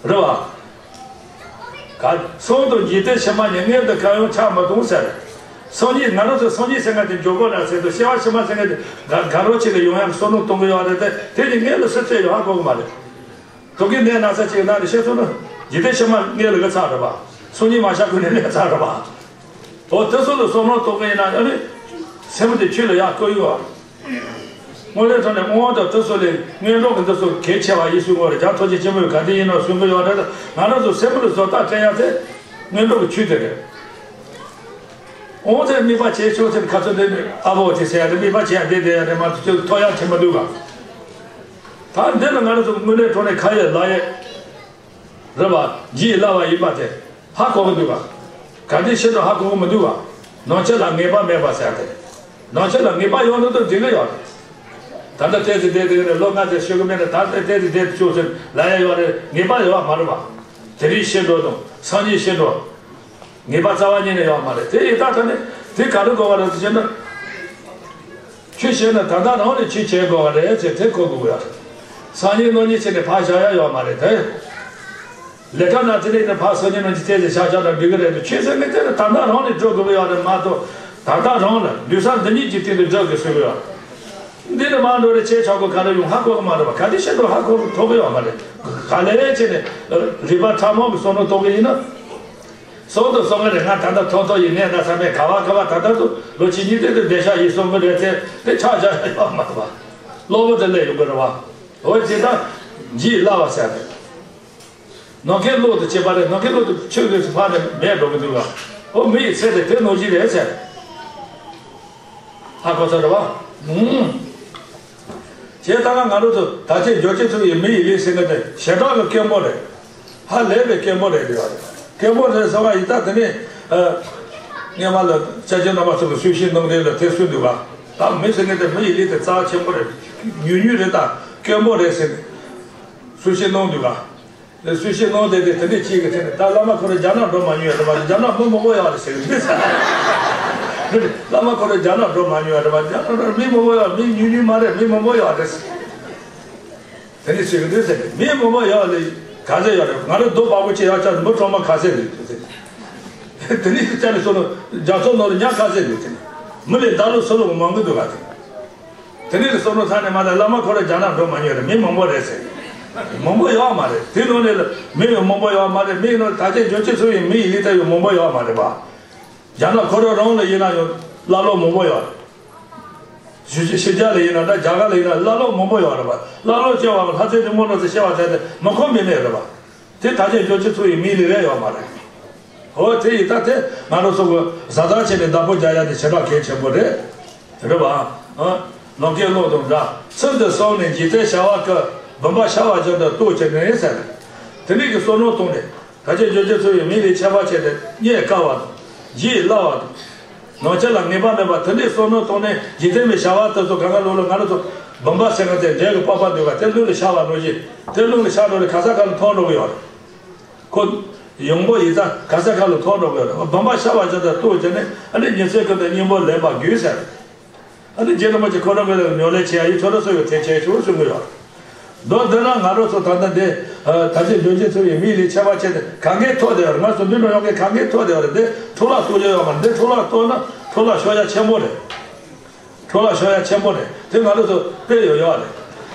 རེད་པ། ག་སོང་དང་འཇིག་རྟེན་ཕྱི་མ་གཉིས་མངོན་དུ་གང་ཡང་ཆགས་མི་གཏོང་ཟེར། སང་ཉིན་ང་རང་ཚོ་སང་ཉིན་ཟེར་མཁན་དེ་འགྱོ་དགོས་ན་ཟེར་དུས་སྐྱེ་བ་ཕྱི་མ་ཟེར་མཁན་དེ་དགའ་དགའ་རབ་ཅིག་ལ་ཡོང་ཡག་གི་བསམ་བློ་གཏོང་གི་ཡོད་རེད་དེ་དེ་ནི་མངོན་ལ་སུ་ཚོད་ཡོང་ཧ་གོ་གི་མ་རེད། དུག་གི་ནད་ན་ཚ་ཅིག་ན་ནི་ཤེས་སོང་ན་འཇིག་རྟེན་ཕྱི་མ་མངོན་ལ་གི་ཚར་རེད་པ། སང་ཉིན་མ་ཤ་ཁུ་ནས་ལས་ཚར་རེད་པ། འོ་དེ་ཚོ་ལ་བསམ་བློ་གཏོང་གི་ཡིན་ན་ཨ་ནི་སེམས་དེ་ཆོས་ལ་ཡག་བཀོད་ཡོད་པ། དངོས་གནས་དྲང་གནས་དབང་དང་དེ་ཚོ་ལས་སྔོན་འགྲོ་གི་འདི་ཚོ་གལ་ཆེ་བ་ཡིན་གསུང་གི་རེད། རྒྱ་ཐོ་ཅན་ཆེན་པོས་ག་དེ་ཡིན་ན་གསུང་གི་ཡོད་རེད། ང་རང་ཚོ་སེམས་པ་ལ་བཟོ་ལྟ་སྤྲད་ཡ་དེ་སྔོན་འགྲོ་གི་ཆོས་དེ་རེད། འོང་ཚེ་དམིགས་པ་བྱས་ཆོག་ཚེ་ཁ་ཚོད་འདི་ཨ་བོ་དེ་ཟེར་ཡ་དེ་དམིགས་པ་བྱས་ཡ་དེ་དེ་ཡ་དེ་མ་གཏོགས་ཐོ་ཡ་ཁྱེར་མ་འདུག་ག་ད་འདི་ལ་ང་རང་ཚོ་དངོས་གནས་དྲང་གནས་ཁ་ཡོད་ལག་ཡོད་རེད་པ། བགྱིས་སླ་བ་ཡིན་པ་དེ་ཧ་གོ་གི་འདུག་ག་ག་དེ་ཤེས་འགྲོ་ཧ་གོ་གི་མི་འདུག་ག་ནང་ཆོས་ལ་ངེས་པ་མེད་པ་ཟེར་ཡ་དེ། ནང་ཆོས་ལ་ངེས་པ་ཡོད་ན་ད་འགྲིག་གི་ཡོད་རེད། ད་ལྟ་བལྟས་ཚེ་བསྡད་དེ་རེད། ལོ་ལྔ་ཙམ་ཤོད་གི་མེད་ན་ད་ལྟ་བལྟས་ཚེ་བསྡད་དེ་ཆོག་ཟེར་ལབ་ཡ་ཡོད་རེད། ངེས་པ་ཡོད་མ་རེད་པ། དེ་རིང་ཤེས་འགྲོ་དང་སང་ཉིན་ཤེས་འགྲོ། ངེས་པ་རྩ་བ་ཉིད་ནས་ཡོད་མ་རེད། དེ་ཡིན་ད་ད་ནི་དེ་ག་རེ་དགོས་པ་རེད་ཟེར་ན། ཆོས་བྱས་ན་ད་ལྟ་རང་ལ་ཆོས་བྱེད་དགོས་པ་རེད་ཟེར་དེ་གོ་དགོས་ཡ་རེད། སང་ཉིན་གནངས་ཉིན་བྱས་ནས་ཕར་བཞག་ཡ་ཡོད་མ་རེད་དེ། ལས་ཀ་ན་དེ་རིང་ནས་ཕར་སང་ཉིན་གནངས་ཉིན་བལྟས་ཏེ་བཞག་བཞག་ན་འགྲིག་གི་རེད་དེ། ཆོས་ཟེར་མཁན་དེ་ནི་ད་ལྟ་རང་ལ་སྒྲུབ་དགོས་ཀྱི་ཡོད་རེད་མ་གཏོགས་ད་ལྟ་རང་ལ་ལུས་སམ་འདི་ཉིད་ཀྱི་སྟེང་དུ་སྒྲུབ་དགོས་ཟེར་གི་ཡོད་རེད། འདི་ནི་མ་འགྲོ་རེ་ཆེ་ཆག་གོ་ག་རེ་ཡོང་ཧ་གོ་གི་མ་རེད་པ། ག་དེ་ཤེས་འགྲོ་ཧ་གོ་གི་ཐོགས་གི་ཡོད་མ་རེད། ག་ལེ་བྱས་ནས་རིག་པ་ཕྲ་མོ་གི་བསམ་བློ་གཏོང་གི་ཡིན་ན། སོང་དང་སོང་གི་རེད། ང་ད་ལྟ་ཐོག་ཐོག་ཡིན་ནས་ན་ས་མེད་ག་བ་ག་བ་ད་ལྟ་དུ་ལོ་གཅིག་གཉིས་དེ་དུ་བསྡད་ཤག་ཡིན་སོང་གི་རེད་དེ་དེ་ཆག་ཆག་ཡོད་མ་རེད་པ། གློ་བུར་དུ་སླེབས་ཡོང་གི་རེད་པ། འོ་དེ་ད་བགྱིས་སླ་བ་ཟེར་རེད། ནམ་མཁའི་གློག་ཏུ་བྱེད་པ་རེད། ནམ་མཁའི་གློག་ཏུ་ཆོས་ལས་སུ་ཕར་ནས་མེད་འགྲོ་གི་འདུག་ག་འོ་མི་ཡི་ཚེ་དེ་དེ་ནང་བཞིན་རེད་ཟེར། ཧ་གོ་ཚར་རེད་པ། ཨུམ། བྱས་ཙང་ང་རང་ཚོ་ད་ཆའི་འབྱོར་བྱེད་ཚུལ་ཡི་མི་ཡི་ལས་ཟེར་མཁན་དེ་ཞེ་དྲག་གི་དཀོན་པོ་རེད། ཧ་ལས་པའི་དཀོན་པོ་རེད་འདུག་ག་དཀོན་པོ་རེད་ཟེར་བ་ཡིན་ད་དེ་ནས་ཨ། སྔོན་མ་ལ་སྐྱབས་རྗེ་རྣམ་པ་ཚོ་གི་གསུང་བཤད་གནང་རེས་ལ་དེ་གསུངས་འདུག་ག་ད་མི་ཟེར་མཁན་དེ་མི་ཡི་ལས་དེ་རྩ་ཆེན་པོ་རེད། ཉུང་ཉུང་རེད་ད་དཀོན་པོ་རེད་ཟེར་ནས་གསུང་བཤད་གནང་འདུག་ག་སུ་ཞིག་ནང་དེ་དེ་དེ་འདྲས་གཅིག་གི་དེ་ནི་ད་བླ་མ་ཁོ་རང་རྒྱ་ནག་འགྲོ་མ་མྱོང་ཡ་རེད་པ། རྒྱ་ནག་མི་མང་པོ་ཡོད་རེད་ཟེར་གི་འདུག་ཟེར། བླ་མ་ཁོ་རང་རྒྱ་ནག་འགྲོ་མ་མྱོང་ཡ་རེད་པ། རྒྱ་ནག་ནང་མི་མང་པོ་ཡོད། མི་ཉུང་ཉུང་མ་རེད། མི་མང་པོ་ཡོད་རེད་ཟེར། དེ་འདྲས་ཟེར་གི་འདུག་ཟེར། མི་མང་པོ་ཡོད་ལ་ག་ཚད་ཡོད་རེད། ང་རང་རྡོ་བ་པོ་ཆེ་ཡག་ཆགས་མི་གྲོག་མ་ག་ཚད་རེད་ཟེར། དེ་འདྲས་ཀྱི་ཆ་ནས་སོང་ན་རྒྱ་མཚོ་ནང་ལ་ཉ་ག་ཚད་རེད་ཟེར། མི་ལས་ད་ལོ་སོ་ལོ་མང་གི་འདུག་ག་ཟེར། དེ་ནས་བསམ་བློ་ཚར་ནས་མ་ད་བླ་མ་ཁོ་རང་རྒྱ་ནག་འགྲོ་མ་མྱོང་རེད། མི་མང་པོ་རེད་ཟེར། མང་པོ་ཡོད་མ་རེད། དེ་ནང་ནས་ལ་མི་ཡང་མང་པོ་ཡོད་མ་རེད། མི་ཡིན་ན་ད་ཆའི་འབྱོར་བྱེད་ཚུལ་ཡི་མི་ཡི་ལས་ད་ཡང་མང་པོ་ཡོད་མ་རེད་པ། རྒྱ་ནག་ཁོ་རང་རང་ལ་ཡིན་ན་ཡང་བླ་སློབ་མང་པོ་ཡོད་རེད། ཕྱི་ཕྱི་རྒྱལ་ལ་ཡིན་ན་ད་རྒྱ་གར་ལ་ཡིན་ན་བླ་སློབ་མང་པོ་ཡོད་རེད་པ། བླ་སློབ་ཆེ་བ་ལྷ་རྩེ་རིང་མོ་ལོ་ཚོ་ཤེས་པ་ཟེར་ཏེ་མི་ཁོམ་མི་མེད་རེད་པ། དེ་ད་ཆའི་འབྱོར་བྱེད་ཚུལ་ཡི་མི་ལས་རེད་ཡོད་མ་རེད། འོ་དེ་ཡིན་ད་དེ་ང་རང་ཚོ་གི་བཟའ་ཟླ་བྱས་ནས་བདག་པོ་རྒྱག་ཡ་དེ་ཞེ་དྲག་གལ་ཆེན་པོ་རེད། རེད་པ། ཨ། ནམ་མཁའི་གློག་དང་འདྲ། ཚུལ་འདི་བསམས་ནས་འཇིག་རྟེན་བྱ་བ་ཀུན། བུམ་པ་ཤར་བ་བཞིན་དུ་རྟོགས་བྱས་ནས་ཟེར། དེ་འདྲའི་གི་བསམ་བློ་བཏང་ནས་ད་ཆའི་འབྱོར་བྱེད་ཚུལ་ཡི་མི་ལས་ཁྱད་པར་ཆེ་སྟེ་རྙེད་དཀའ་བ་དང་། བགྱིས་སླ་བ་དང་། ནང་ཆོས་ལ་ངེས་པ་མེད་པ་དེ་འདྲའི་བསམ་བློ་བཏང་ནས་འཇིག་རྟེན་པའི་བྱ་བ་དེ་ཚོ་གང་ག་ལོ་ལ་ང་རང་ཚོ་བུམ་པ་ཟེར་མཁན་དེ་འབྲས་ཀྱི་པགས་པ་འདུག་ག་དེ་རླུང་ལ་ཤར་བ་ནང་བཞིན་དེ་རླུང་ལ་ཤར་འགྲོ་ནས་ག་ས་ག་ལ་མཐོང་འགྲོ་གི་ཡོད་རེད། ཁོ་ཡོང་པོ་ཡིན་ཙང་ག་ས་ག་ལ་མཐོང་འགྲོ་གི་ཡོད་རེད། བུམ་པ་ཤར་བ་བཞིན་དུ་རྟོགས་བྱས་ནས་ཨ་ནི་ཉིན་མཚན་ཀུན་ཏུ་སྙིང་པོ་ལེན་པར་དགོས་ཟེར། ཨ་ནི་རྗེ་རིན་པོ་ཆེ་ཁོ་རང་གི་ཉམས་ལེན་བྱེད་ཡ་ཡི་ཁྱོད་རང་ཚོ་ཡོད་དེ་བྱས་ཆོག་གསུང་གི་ཡོད། མདོར་བསྡུས་ན་ང་རང་ཚོ་ད་ལྟ་འདི་ད་ཆའི་འབྱོར་བྱེད་ཚུལ་ཡི་མི་ལས་ཁྱད་པར་ཆེ་སྟེ་གང་གའི་ཐོག་དེ་ཡོད་རེད། ང་ཚོ་འདི་འགྲོ་ཡོང་མཁན་གང་གའི་ཐོག་དེ་ཡོད་རེད། འདི་འཕྲོ་བརླག་གཏོང་རྒྱུ་ཡོད་མ་རེད། འདི་འཕྲོ་བརླག་གཏོང་ན་འཕྲོ་བརླག་ཤོར་ཡ་ཆེན་པོ་རེད། འཕྲོ་བརླག་ཤོར་ཡ་ཆེན་པོ་རེད། དེ་ང་རང་ཚོ་དཔེ་ཡོད་ཡོད་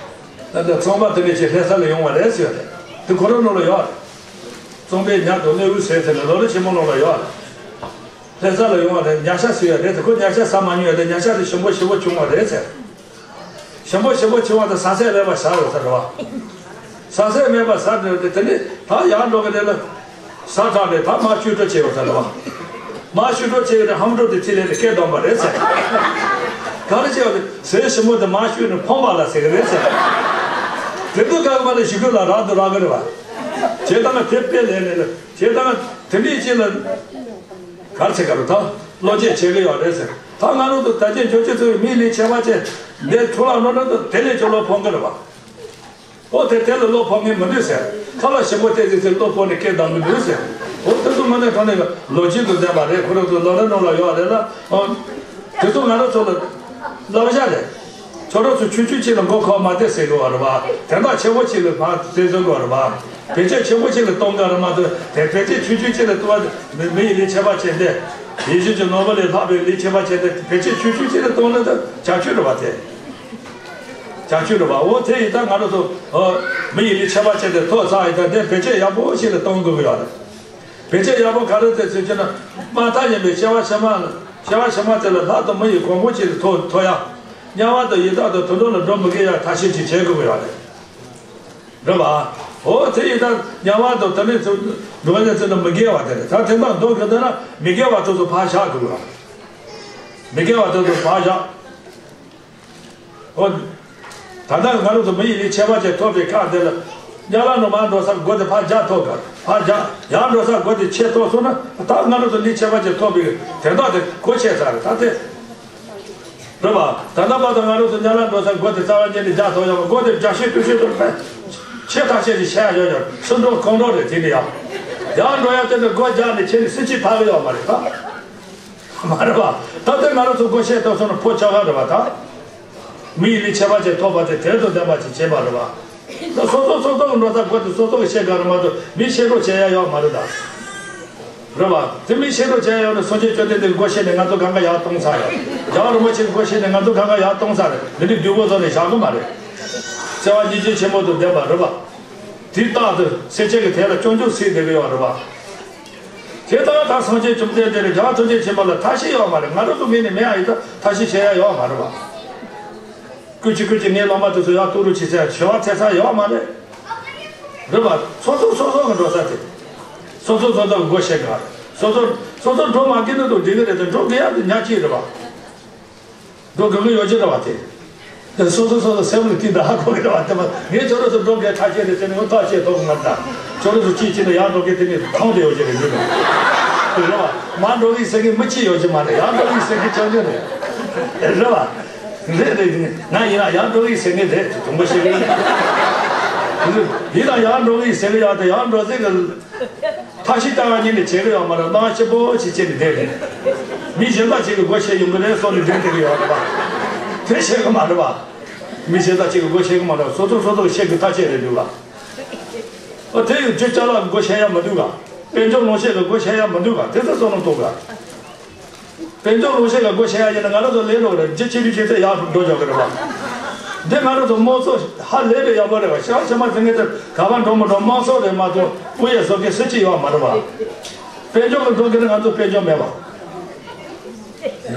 རེད། ད་ལྟ་ཚོང་པ་དེ་འདྲ་ཞིག་ལྷ་ས་ལ་ཡོང་བ་རེད་ཟེར་ཡོད་རེད། དེ་ཁོ་རང་ནང་ལ་ཡོད་རེད། ཚོང་པའི་ཉ་དང་གནས་དབུལ་ཟེར་ཟེར་ནས་ལོ་རེ་ཆེན་མོ་ནང་ལ་ཡོད་རེད། ལྷ་ས་ལ་ཡོང་བ་རེད། ཉ་ཤ་ཟོས་ཡོད་རེད་ཟེར། ཁོ་ཉ་ཤ་ཟ་མ་མྱོང་ཡོད་རེད། ཉ་ཤ་དེ་ཞིམ་པོ་ཞེ་པོ་བྱུང་བ་རེད་ཟེར། ཞིམ་པོ་ཞེ་པོ་བྱུང་བ་དེ་ཟ་ས་མེད་པ་ཟ་ཡོད་ས་རེད་བ། ཟ་ས་མེད་པ་ཟ་འདོད་དེ་དེ་ནས་ད་ཡར་འགྲོ་གི་རེད་ལ། ཟ་དྲགས་རེད། ད་མར་བཤུས་སྤྲོད་བྱས་ཡོད་ས་རེད་བ། མར་བཤུས་སྤྲོད་བྱས་ཡོད་རེད། ཧམ་འགྲོ་དེ་ཐིག་ལེ་ནས་སྐད་བཏང་པ་རེད་ཟེར། ག་རེ་བྱས་ཡོད་རེད། ཟས་ཞིམ་པོ་དེ་མར་བཤུས་ནས་ཕོངས་པ་ལ་ཟེར་གི་རེད་ཟེར། དེ་ཚོ་ག་ག་ལ་ཞིག་གི་ལ་རག་ཏུ་རག་གི་རེད་བ། བྱས་ཙང་དེ་དཔེ་ལས་ལས་ལ་བྱས་ཙང་དེ་འདྲའི་ཅིག་ལ། གར་ཚེ་ག་རུ་ད་བློ་སྐྱེད་བྱེད་ཀྱི་ཡོད་རེད་ཟེར། ད་ང་རང་ཚོ་ད་ཅི་འབྱོར་བྱེད་ཚུལ་མི་ལས་ཁྱད་པར་ཆེ། འདི་འཕྲོ་བརླག་གནང་ན་ད་དེ་ལས་ཀྱང་བློ་ཕམ་གི་རེད་བ། ཨོ་དེ་དེ་ལ་བློ་ཕམ་མཁན་མི་འདུག་ཟེར། ཁ་ལག་ཞིམ་པོ་སྟེར་ཟེར་ཟེར་བློ་ཕམ་ནས་སྐད་བཏང་གི་འདུག་ཟེར། ཨོ་དེ་ཚོ་དངོས་གནས་དྲང་གནས་ཀྱི་ལོ་རྒྱུས་དང་ལྡན་པ་རེད། ཁོ་རང་ཚོ་ལོ་རེ་ནང་ལ་ཡོད་རེད་ལ། ཨོ་དེ་ཚོ་ང་རང་ཚོ་ལ་བསླབ་བྱ་རེད། ཁྱོད་རང་ཚོ་ཆུང་ཆུང་ཅིག་ལ་མགོ་འཁོར་མ་བསྡད་ཟེར་གི་ཡོད་རེད་བ། དོན་དག་ཆེན་པོ་ཅིག་ལ་ཕར་བཙན་བཟུང་གི་ཡོད་རེད་བ། བེད་སྤྱོད་ཆེན་པོ་ཅིག་ལ་གཏོང་གི་རེད་མ་གཏོགས་དེ་བེད་སྤྱོད་ཆུང་ཆུང་ཅིག་ལ་གཏོང་བ་མི་མི་ཡི་ལས་ཁྱད་པར་ཆེ་འདི། ཡིད་བཞིན་གྱི་ནོར་བུ་ལས་ལྷག་པའི་ལས་ཁྱད་པར་ཆེ་འདི་བེད་སྤྱོད་ཆུང་ཆུང་ཅིག་ལ་གཏོང་ན་ད་བྱ་སྤྱོད་རེད་བ་དེ། བྱ་སྤྱོད་རེད་བ། འོ་དེ་ཡིན་ད་ང་རང་ཚོ་ཨ་མི་ཡི་ལས་ཁྱད་པར་ཆེ་འདི་ཐོག་ཚགས་ཡིན་ད་འདི་བེད་སྤྱོད་ཡག་པོ་ཞིག་ལ་གཏོང་དགོས་ཀྱི་ཡོད་རེད། བེད་སྤྱོད་ཡག་པོ་ག་རེ་དེ་ཟེར་གྱི་ན་དམར་ཐག་ཡིན་པའི་སྐྱེ་བ་ཕྱི་མ་ལ་སྐྱེ་བ་ཕྱི་མ་དེ་ལ་ལྷ་དང་མི་ཡི་གོ་འཕང་ཅིག་ལ་ཐོབ་ཐོབ་ཡ། དམྱལ་བ་དང་ཡི་དྭགས་དང་དུད་འགྲོ་ལ་འགྲོ་མི་དགོས་ཡ་ཐབས་ཤེས་ཅིག་བྱེད་དགོས་ཀྱི་ཡོད་རེད། རེད་པ། འོ་དེ་ཡི་དྭགས་དམྱལ་བ་དང་དེ་ནས་ཚུར་འགྲོ་བ་ནས་ཚུར་ནི་མི་དགེ་བ་དེ་རེད། ད་དེ་དག་འདོད་དགོས་འདོད་ན་མི་དགེ་བ་དེ་ཚོ་ཕར་བཞག་དགོས་ཀྱི་ཡོད་རེད། མི་དགེ་བ་དེ་ཚོ་ཕར་བཞག་འོ། ད་ལྟ་ང་རང་ཚོ་མི་ཡི་ལུས་ཁྱད་པར་ཅན་ཐོབ་པའི་ཁ་འདི་ལ། དམྱལ་བ་ནང་མར་འགྲོ་སར་སྒོ་དེ་ཕར་རྒྱག་ཐུབ་ག་ཕར་རྒྱག་ཡར་འགྲོ་སར་སྒོ་དེ་ཕྱེ་ཐུབ་སོང་ན། ད་ང་རང་ཚོ་ལུས་ཁྱད་པར་ཅན་ཐོབ་པའི་དོན་དག་དེ་གོ་ཆོད་ཚར་རེད། ད་དེ། རེད་པ། ད་ལྟ་བར་དུ་ང་རང་ཚོ་དམྱལ་བ་འགྲོ་སར་སྒོ་དེ་རྩ་བ་ཉིད་ནས་རྒྱག་ཐུབ་ཡོད་པ། སྒོ་དེ་རྒྱག་ཤེས་ཐུབ་ཤེས་དུ་ཕན་ཆེ་ཐག་ཆད་ཀྱི་ཤ་ཡ་ཡོད་ཀྱང་སུ་འགྲོ་གང་འགྲོ་རེད། དེ་ནི་ཡང་ཡར་འགྲོ་ཡ་དེ་ནི་སྒོ་རྒྱག་ནས་ཁྱེད་ནི་སུ་གཅིག་ཕ་གི་ཡོད་མ་རེད་ད། མ་རེད་པ། ད་ལྟ་ང་རང་ཚོ་སྒོ་ཕྱེ་ཐུབ་སོང་ན་ཕོ་ཆོག་ག་རེད་པ་ད། མི་ཡི་ལུས་ཁྱད་པར་ཅན་ཐོབ་པ་དེ་དོན་དང་ལྡན་པ་ཅིག་བྱེད་པ་རེད་པ། ད་སོ་སོ་སོ་སོ་གི་འགྲོ་ས་སྒོ་དེ་སོ་སོ་གི་ཤེས་དགོས་རེད་མ་གཏོགས་མི་ཤེས་རོགས་བྱེད་ཡ་ཡོད་མ་རེད་ད། རེད་པ། དེ་མི་ཤེས་རོགས་བྱེད་ཡ་ཡོད་ན་སངས་རྒྱས་བཅོམ་ལྡན་འདས་ཀྱི་སྒོ་ཕྱེ་ནས་ང་ཚོ་གང་ག་ཡར་གཏོང་ཚར་ཡ། རྒྱལ་བ་རིན་པོ་ཆེ་གི་སྒོ་ཕྱེ་ནས་ང་ཚོ་གང་ག་ཡར་གཏོང་ཚར་རེད། འདི་འདྲའི་བདུད་པོ་ཚོ་ནས་བཞག་གི་མ་རེད། བརྩེ་བ་སྙིང་རྗེ་ཆེན་པོ་དང་ལྡན་པ་རེད་པ། དེ་རྟག་ཏུ་སེམས་ཅན་གྱི་དོན་ལ་སྐྱོན་བརྗོད་སེལ་བསྡད་ཀྱི་ཡོད་རེད་པ། དེ་ལྟར་ད་སངས་རྒྱས་བཅོམ་ལྡན་འདས་ནས་རྒྱལ་བ་ཐམས་ཅད་མཁྱེན་པ་ལ་ཐབས་ཤེས་ཡོད་མ་རེད། ང་རང་ཚོ་མི་ནི་མེད་ཨ་ཡི་ད་ཐབས་ཤེས་བྱེད་ཡ་ཡོད་མ་རེད་པ། སྐུ་མཁྱེན་སྐུ་མཁྱེན་ངའི་སློབ་མ་དེ་ཚོ་ཡར་གཏུག་རོགས་བྱེད་ཟེར་ཞུ་བ་འཚལ་ས་ཡོད་མ་རེད། རེད་པ། སོ་སོ་སོ་སོ་གི་འགྲོ་ས་དེ། སོ་སོ་སོ་སོ་གི་སྒོ་ཕྱེ་དགོས་རེད། སོ་སོ་སོ་སོ་འགྲོ་མ་དགོས་ན་དུ་འགྲིག་གི་རེད་དེ་འགྲོ་དགོས་ཡ་དེ་ཉག་གཅིག་རེད་པ། འགྲོ་དགོས་ཀྱི་ཡོད་ཀྱི་རེད་བ་དེ། དེ་སོ་སོ་སོ་སོ་སེམས་ལ་དེ་འདྲ་ཧ་གོ་གི་རེད་བ་དེ་མ། ངས་ཁྱོད་རང་ཚོ་འགྲོ་དགོས་ཐག་ཆོད་རེད་ཟེར་ནས་ངོ་ཐག་ཆོད་ཐོག་ང་ད། ཁྱོད་རང་ཚོ་གཅིག་གཅིག་ནས་ཡར་འགྲོ་མཁན་དེ་ནི་ཐང་དུ་ཡོད་ཀྱི་རེད་མི་འདུག་རེད་བ། མར་འགྲོ་གི་ཟེར་མཁན་མི་གཅིག་ཡོད་ཀྱི་མ་རེད། ཡར་འགྲོ་གི་ཟེར་མཁན་ཆུང་ཆུང་རེད། རེད་བ། རེད་རེད། ང་ཡིན་ན་ཡར་འགྲོ་གི་ཟེར་མཁན་རེད་དུང་པོ་ཤེས་གི་ཡིན། ཡིན་ན་ཡར་འགྲོ་གི་ཟེར་གི་ཡག་དེ་ཡར་འགྲོ་ཟེར་གི་ཐབས་ཤེས་ལྟ་བ་ཉིད་ནས་བྱེད་ཀྱི་ཡོད་མ་རེད། སྣང་བ་སྐྱིད་པོ་ཞིག་བྱས་ནས་བསྡད་རེད། མི་གཞན་དག་ཅིག་གི་སྒོ་ཕྱེ་ཡོང་གི་རེད་སོགས་ནས་བསྡད་བསྡད་ཀྱི་ཡོད་རེད་པ། དེ་བྱེད་ཀྱི་མ་རེད་པ། མི་གཞན་དག་ཅིག་གི་སྒོ་ཕྱེ་གི་མ་རེད། སོ་སོ་སོ་སོ་ཤེས་ཀྱི་ཐག་ཆད་རེད་འདུག་ག་ཨ་དེ་ཡང་རྗེ་ཅ་ལག་གི་སྒོ་ཕྱེ་ཡ་མི་འདུག་ག་དཔལ་འབྱོར་ལོངས་སྤྱོད་ཀྱི་སྒོ་ཕྱེ་ཡ་མི་འདུག་ག་དེ་ཚོ་བསམ་བློ་གཏོང་དགོས། དཔལ་འབྱོར་ལོངས་སྤྱོད་ལ་སྒོ་ཕྱེ་ཡ་ཡིན་ན་ང་རང་ཚོ་ལས་རོགས་རེད། རྒྱུ་ཆེ་རྒྱུ་ཆེ་ཚད་ཡག་ཏུ་འགྲོ་ཆོག་གི་རེད་བ། འདི་ང་རང་ཚོ་དམངས་གཙོ་ཧ་ལས་པའི་ཡག་པོ་རེད་བ། ཤ་ཆེ་མ་ཟིན་ངེས་ཚེ་ག་པར་འགྲོ་མི་འགྲོ་དམངས་གཙོ་རེད་མ་གཏོགས་སྤུ་ཡས་བཟོ་མཁན་སུ་གཅིག་ཡོད་མ་རེད་བ། དཔལ་འབྱོར་གྱི་འགྲོ་གི་ན་ང་ཚོ་དཔལ་འབྱོར་མེད་བ།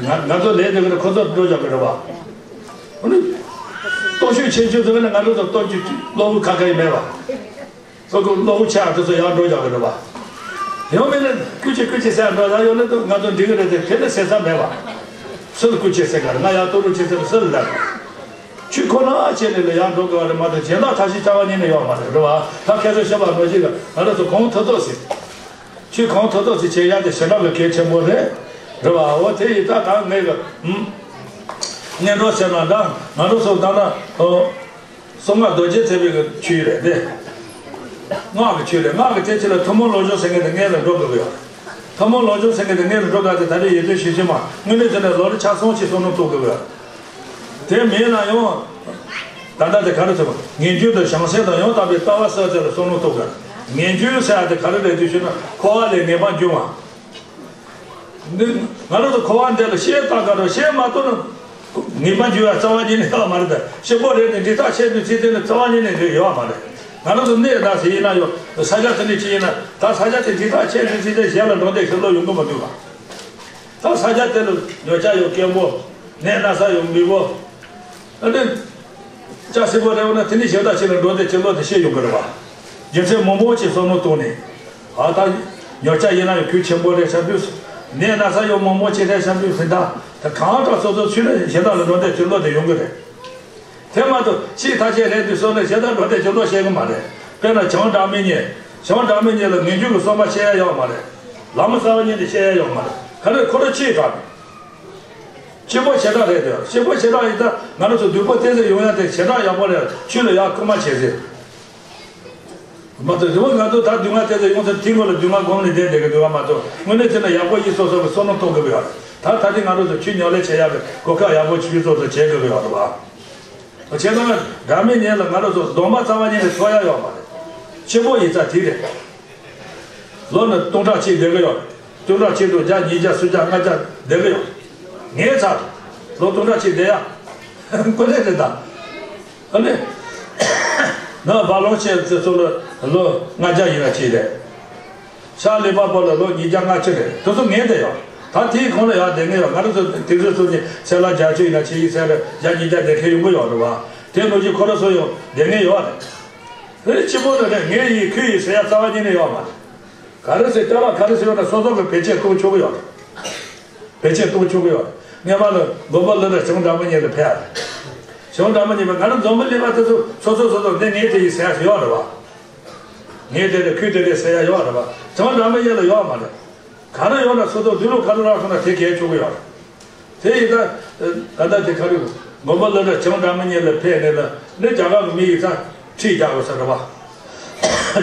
ང་ང་ཚོ་ལས་འདི་གི་ན་ཁོ་ཚོ་འགྲོ་ཆོག་གི་རེད་བ། འོ་ནི། སྟོབས་ཤུགས་ཆེ་ཆུང་ཟེར་བ་ན་ང་ཚོ་ཚོ་སྟོབས་ཀྱི་བློ་བུ་ཁ་ཁ་ཡི་མེད་བ། སོ་སོ་བློ་ཆགས་དེ་ཚོ་ཡར་འགྲོ་རྒྱག་གི་རེད་བ། ཡང་མིན་ན་སྐུ་མཁྱེན་སྐུ་མཁྱེན་ཟེར་འགྲོ་ཡག་ཡོད་ན་དུ་ང་ཚོ་འགྲིག་གི་རེད་དེ་དེ་ནི་ཟེར་ས་མེད་བ། སུ་ལ་སྐུ་མཁྱེན་ཟེར་ག་རེད། ང་ཡར་གཏོང་རོགས་བྱེད་ཟེར་ན་སུ་ལ་ལབ། ཆོས་ཁོ་ན་བྱས་ནས་ལ་ཡར་འགྲོ་དགོས་བ་རེད་མ་གཏོགས་གཞན་དག་ཐབས་ཤེས་རྩ་བ་ཉིད་ནས་ཡོད་མ་རེད་རེད་བ། ད་ཁ་སང་ཞུས་པ་ནང་བཞིན་ལ་ང་རང་ཚོ་གང་ཐུབ་ཐུབ་ཟེར། ཆོས་གང་ཐུབ་ཐུབ་ཟེར་བྱེད་ཡག་དེ་ཞེ་དྲག་གི་གལ་ཆེན་པོ་རེད། རེད་བ། འོ་དེ་ཡིན་ད་ད་ངས་གི་ཨུམ། སྔོན་འགྲོ་ཟེར་ན་འདྲ་ང་རང་ཚོ་ད་ལྟ་ཨོ། གསང་སྔགས་རྡོ་རྗེ་ཐེག་པའི་གི་ཆོས་རེད་དེ། སྔགས་ཀྱི་ཆོས་རེད། སྔགས་ཀྱི་དེ་ཆོས་ལ་ཐུན་མོང་བློ་སྦྱོང་ཟེར་མཁན་དེ་སྔོན་ལ་འགྲོ་དགོས་ཀྱི་ཡོད། ཐུན་མོང་བློ་སྦྱོང་ཟེར་མཁན་དེ་སྔོན་ལ་འགྲོ་དགོས་དེ་ད་རེས་ཡིད་རྟོན་ཞུ་ཞུ་མ་དངོས་གནས་བྱས་ན་ལོ་ལ་ཆ་ཚང་ཞིག་བསམ་བློ་གཏོང་དགོས་ཀྱི་ཡོད། དེ་མིན་ན་ཡང་། ད་ལྟ་དེ་ག་རེ་ཟེར་བ་ངེས་འབྱུང་དང་བྱང་སེམས་དང་ཡང་དག་པའི་ལྟ་བ་ཟེར་དེ་ལ་བསམ་བློ་གཏོང་དགོས། ངེས་འབྱུང་ཟེར་ཡ་དེ་ག་རེ་རེད་དུས་ཞུས་ན་འཁོར་བ་ལས་ངེས་པ་འབྱུང་བ། འདི་ང་རང་ཚོ་འཁོར་བ་འདི་ལ་ཤེས་རྟོགས་དགོས་རེད། ཤེས་མ་ཐུབ་ན་ངེས་པ་འབྱུང་བའི་རྩ་བ་ཉིད་ནས་ཡོད་མ་རེད། དེ་སྐྱིད་པོ་རེད་དེ་འདི་ཐག་ཆད་དུས་ཚིག་དེ་ནི་རྩ་བ་ཉིད་ནས་ཡོད་མ་རེད། ང་རང་ཚོ་གནས་དང་ཟེར་ཡིན་ན་ཡང་ས་ཆ་དེ་འདྲ་ཅིག་ཡིན་ན་ད་ས་ཆ་དེ་འདི་ཐག་ཆད་དུས་ཚིག་དེ་གཞན་ལ་འགྲོ་འདོད་ཤོར་ལོ་ཡོང་གི་མ་འདུག་ག་ད་ས་ཆ་དེ་ལ་ཉོ་ཆ་ཡོད་སྐྱེན་པོ། གནས་ན་ས་ཡོད་མི་པོ། ཨ་ནི། ལྕགས་སྲིན་པོ་རེད་བ་ན་དེ་ནི་གཞན་དག་ཅིག་ལ་འགྲོ་དེ་ཅི་ལོ་དེ་ཤེས་ཡོང་གི་རེད་བ། རྒྱུ་མཚན་མང་པོ་ཅིག་བསམ་བློ་བཏང་ནས། ཨ་ད། ཉོ་ཆ་ཡིན་ན་ཡང་གོས་ཆེན་པོ་རེད་བསམ་དུས། གནས་ན་ས་ཡང་མང་པོ་ཅིག་རེད་བསམ་དུས་ཟིན་ད། ད་གང་དྲག་སོ་སོ་ཚུད་ན་གཞན་དག་ལ་འགྲོ་དེ་ཅི་ལོ་དེ་ཡོང་གི་རེད། དེ་མ་གཏོགས་ཕྱིའི་ཐག་ཆད་རེད་དུས་སོ་ནས་གཞན་དག་འགྲོ་དེ་ཅི་ལོ་ཤེས་གི་མ་རེད། དཔེར་ན་བྱང་སྒྲ་མི་སྙན། བྱང་སྒྲ་མི་སྙན་ལ་ངེས་འབྱུང་གི་སོ་མ་ཤེས་ཡ་ཡོད་མ་རེད། ལམ་རྩ་བ་ཉིད་ནས་ཤེས་ཡ་ཡོད་མ་རེད། ག་རེ་ཁོ་རང་ཕྱིའི་ཐག་རེད། སྐྱིད་པོ་ཞེ་དྲག་རེད་དེ། སྐྱིད་པོ་ཞེ་དྲག་ཡིན་ད་ང་རང་ཚོ་སྡུག་པོ་བསྟེན་ཟེར་ཡོང་ཡ་དེ་ཞེ་དྲག་ཡག་པོ་རེད། ཆོས་ལ་ཡག་ཁུག་མ་བྱེད་ཟེར། མ་གཏོགས་རི་བོ་ང་ཚོ་ད་སྡུག་བསྔལ་བསྟེན་ཟེར་ཡོང་ཚེ་དེ་ངོ་ལ་སྡུག་བསྔལ་སྒོམ་ནས་བསྡད་བསྡད་གི་འདུག་ག་མ་གཏོགས་དངོས་གནས་བྱས་ན་ཡག་པོ་ཡིན་སོ་སོ་གི་བསམ་བློ་གཏོང་དགོས་ཀྱི་ཡོད་རེད། ད་ད་ལྟ་ང་རང་ཚོ་ཆོས་ཉམས་ལེན་བྱེད་ཡག་གི་གོ་སྐབས་ཡག་པོ་ཆུང་ཆུང་ཚོ་ཚོ་བྱེད་དགོས་ཀྱི་ཡོད་རེད་བ། བྱས་ཙང་སྒྲ་མི་སྙན་ལ་ང་རང་ཚོ་སྡོམ་པ་རྩ་བ་ཉིད་ནས་ཚོགས་ཡ་ཡོད་མ་རེད། སྐྱིད་པོ་ཡིན་ཙང་དེ་རེད། ལོ་ནི་སྟོང་ཕྲག་གཅིག་བསྡད་གི་ཡོད། སྟོང་ཕྲག་གཅིག་དང་བརྒྱ་ཉིས་བརྒྱ་སུམ་བརྒྱ་ལྔ་བརྒྱ་བསྡད་གི་ཡོད། ངའི་ཚབ། ལོ་སྟོང་ཕྲག་གཅིག་བསྡད་ཡ། ཀུན་ལེགས་རེད་ད། ཨ་ནི། ནི་བ་ལོང་ཆེ་ཚེ་ཚོ་ལ་ལོ་ལྔ་བརྒྱ་ཡིན་ན་གཅིག་རེད། ཤར་ལི་པ་པོ་ལ་ལོ་ཉིས་བརྒྱ་ལྔ་བཅུ་རེད། དེ་ཚོ་ངའི་བསྡད་ཡོད། ད་ ད་དེའི་གོང་ལ་ཡང་བསྡད་མཁན་ཡོད། ང་རང་ཚོ་དེང་སང་སོ་ནི་ཚེ་ལ་བརྒྱད་ཅུ་ཡིན་ན་ཆེ་ཡིན་ཟེར་བརྒྱ་ཉིས་བརྒྱ་བསྡད་མཁན་ཡོང་གི་ཡོད་རེད་བ། དེ་ནང་བཞིན་ཁོ་རང་ཚོ་ཡང་བསྡད་མཁན་ཡོད་རེད། དེ་གཅིག་པོ་ནི་རེད། ངའི་ཡིན་ཁོའི་ཡིན་ཟེར་ཡ་རྩ་བ་ཉིད་ནས་ཡོད་མ་རེད། ག་རེ་ཟེར་ལྟ་བ་ག་རེ་ཟེར་ཡོད་ན་སོ་སོ་གི་བེད་སྤྱོད་གཏོང་ཆོག་གི་ཡོད་རེད། བེད་སྤྱོད་གཏོང་ཆོག་གི་ཡོད་རེད། སྔོན་མ་ལ་མགོན་པོ་ཀླུ་སྒྲུབ་བྱང་སྒྲོལ་མ་གཉིས་ལ་ཕེབས་རེད། བྱང་སྒྲོལ་མ་གཉིས་པ་ང་རང་འཛམ་བུ་གླིང་པ་དེ་ཚོ་སོ་སོ་སོ་སོ་འདི་ངའི་དེ་ཡིན་ཟེར་ཡ་ཡོད་རེད་བ། ངའི་དེ་རེད་ཁོའི་དེ་རེད་ཟེར་ཡ་ཡོད་རེད་བ། བྱང་སྒྲོལ་མ་གཉིས་ལ་ཡོད་མ་རེད། ག་རེ་ཡོད་ན་སོ་སོ་འདི་ལོ་ག་རེ་རག་སོང་ན་དེ་གས་ཆོག་གི་ཡོད་རེད། དེ་ཡིན་ད། ད་ལྟ་དེ་ག་རེ་མགོན་པོ་ཀླུ་སྒྲུབ་བྱང་སྒྲོལ་མ་གཉིས་ལ་ཕེབས་ནས་ལ་ནི་རྒྱ་གར་གི་མི་ཡིན་ཙང་ཁྲིད་རྒྱག་དགོས་ས་རེད་བ།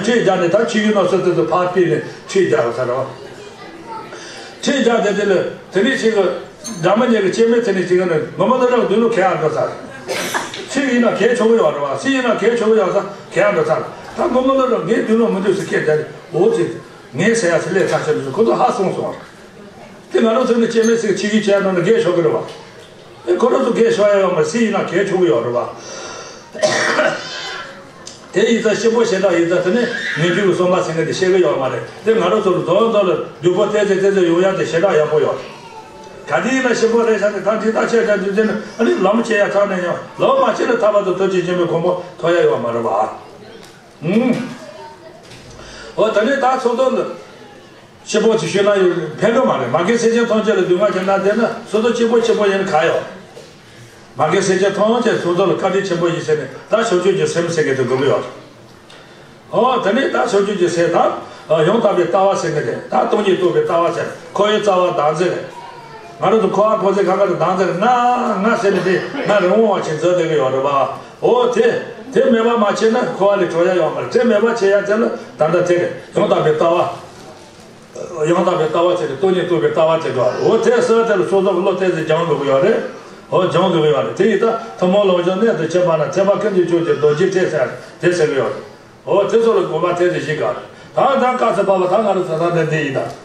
ཁྲིད་རྒྱག་ནས་ད་ཕྱི་ཡུལ་ནང་སོ་སོ་དེ་ཕར་ཕུད་ནས་ཁྲིད་རྒྱག་དགོས་ས་རེད་བ། ཁྲིད་རྒྱག་དེ་དེ་ལ་དེ་ནས་ཅིག་གི་སྒྲོལ་མ་གཉིས་ཀྱི་སྐྱེ་དམན་དེ་ནས་ཅིག་གི་ནི་མགོན་པོ་ཀླུ་སྒྲུབ་འདི་ལོ་གས་ཨ་འགྲོ་ས་རེད། ཚིག་ཡིན་ན་གས་ཆོག་གི་ཡོད་རེད་བ། སྲིད་ཡིན་ན་གས་ཆོག་གི་ཡོད་ས་གས་ཨ་འགྲོ་ས་རེད། ད་མགོན་པོ་ཀླུ་སྒྲུབ་ངས་འདི་ལོ་མི་འདུག་ཟེར་སྐད་རྒྱག་ནས་འོ་ཙི། ངས་ཟེར་ཡ་ཟེར་ལས་ཚར་ཆེ་ལ་ཁོ་ཚོ་ཧ་སོང་སོང་། དེ་ང་རང་ཚོ་ནི་སྐྱེ་དམན་ཟེར་ཆིག་གིས་བྱས་ན་ནི་གས་ཆོག་གི་རེད་བ། དེ་ཁོ་རང་ཚོ་གས་ཆོག་ཡ་ཡོད་མ་རེད། སྲིད་ཡིན་ན་གས་ཆོག་གི་ཡོད་རེད་བ། དེ་ཡིན་ཙང་གཤིན་པོ་ཞེ་དྲག་ཡིན་ཙང་དེ་ནི་ངེས་འབྱུང་གི་སོ་མ་ཟེར་མཁན་དེ་བཤད་གི་ཡོད་མ་རེད། དེ་ང་རང་ཚོ་ལ་མདོར་མདོར་ལ་སྡུག་པོ་ཏོག་ཙམ་ཏོག་ཙམ་ཡོང་ཡ་དེ་ཞེ་དྲག་ཡག་པོ་ཡོད་རེད། ག་དུས་ཡིན་ན་གཤིན་པོ་རེད་ཤག་ནི་ད་འདི་ལྟ་བྱས་ཀྱང་དུས་ཚོད་ནི་ཨ་ནི་ལམ་བྱེད་ཡ་ཚར་ནས་ཡང་ལམ་མ་བྱེད་ན་ཐར་པ་དང་ཐུགས་རྗེ་ཆེན་པོའི་གོ་འཕང་ཐོབ་ཡ་ཡོད་མ་རེད་བ། ཨུམ། འོ་ད་ནི་ད་ཚོགས་གཙོ་ལ་གཤིན་པོ་ཅིག་ཞུས་ན་ཡང་ཕན་གི་མ་རེད། མ་རྒན་སེམས་ཅན་ཐམས་ཅད་ལ་སྡུག་བསྔལ་བྱུང་ན་དེ་ན་སོ་སོ་གཅིག་པོ་གཅིག་པོ་ཡིན་ག་ཡོད། མ་རྒན་སེམས་ཅན་ཐམས་ཅད་ཚོགས་གཙོ་ལ་བཀའ་དྲིན་ཆེན་པོ་ཡིན་ཟེར་ནས་ད་བྱང་ཆུབ་ཀྱི་སེམས་ཟེར་མཁན་དེ་དགོས་ཀྱི་ཡོད། འོ་ད་ནི་ད་བྱང་ཆུབ་ཀྱི་སེམས་ད་ཡང་དག་པའི་ལྟ་བ་ཟེར་མཁན་དེ་ད་སྟོང་ཉིད་རྟོགས་པའི་ལྟ་བ་ཟེར། འཁོར་བའི་རྩ་བ་བདག་འཛིན་རེད། ང་རང་ཚོ་འཁོར་བ་འཁོར་ཚེ་གང་ག་ལ་བདག་འཛིན་རེད། ང་ང་ཟེར་ནས་དེ་ང་རང་དབང་བ་ཞིག་འཛིན་བསྡད་ཀྱི་ཡོད་རེད་བ། འོ་དེ། དེ་མེད་པ་མ་བྱས་ན་འཁོར་བ་ལས་གྲོལ་ཡ་ཡོད་མ་རེད། དེ་མེད་པ་བྱེད་ཡ་དེ་ལ་ད་ལྟ་དེ་རེད། ཡང་དག་པའི་ལྟ་བ། ཡང་དག་པའི་ལྟ་བ་དེ་རེད། སྟོང་ཉིད་རྟོགས་པའི་ལྟ་བ་དེ་འགྲོ་བ་རེད། འོ་དེ་ཟེར་བ་དེ་ལ་སོ་སོ་གི་བློ་གཏད་ཚེ་སྦྱང་དགོས་ཀྱི་ཡོད་རེད། འོ་སྦྱང་དགོས་ཀྱི་ཡོད་རེད། དེ་ཡིན་ད་ཐུན་མོང་ལམ་སྦྱོང་གནད་དུ་ཁྱེར་བ་ན་ཐེག་པ་ཀུན་གྱི་མཆོག་གི་རྡོ་རྗེ་ཐེག་ཟེར་དེ་ཟེར་གྱི་ཡོད་རེད། འོ་དེ་ཚོ་ལ་དགོངས་པ་གཏད་ཚེ་གཞི་ག་རེད། ད་ད་བཀའ་སྩལ་པ་བ་ད་ང་རང་ཚོ་ད་འདི་འདི་ཡིན་ད།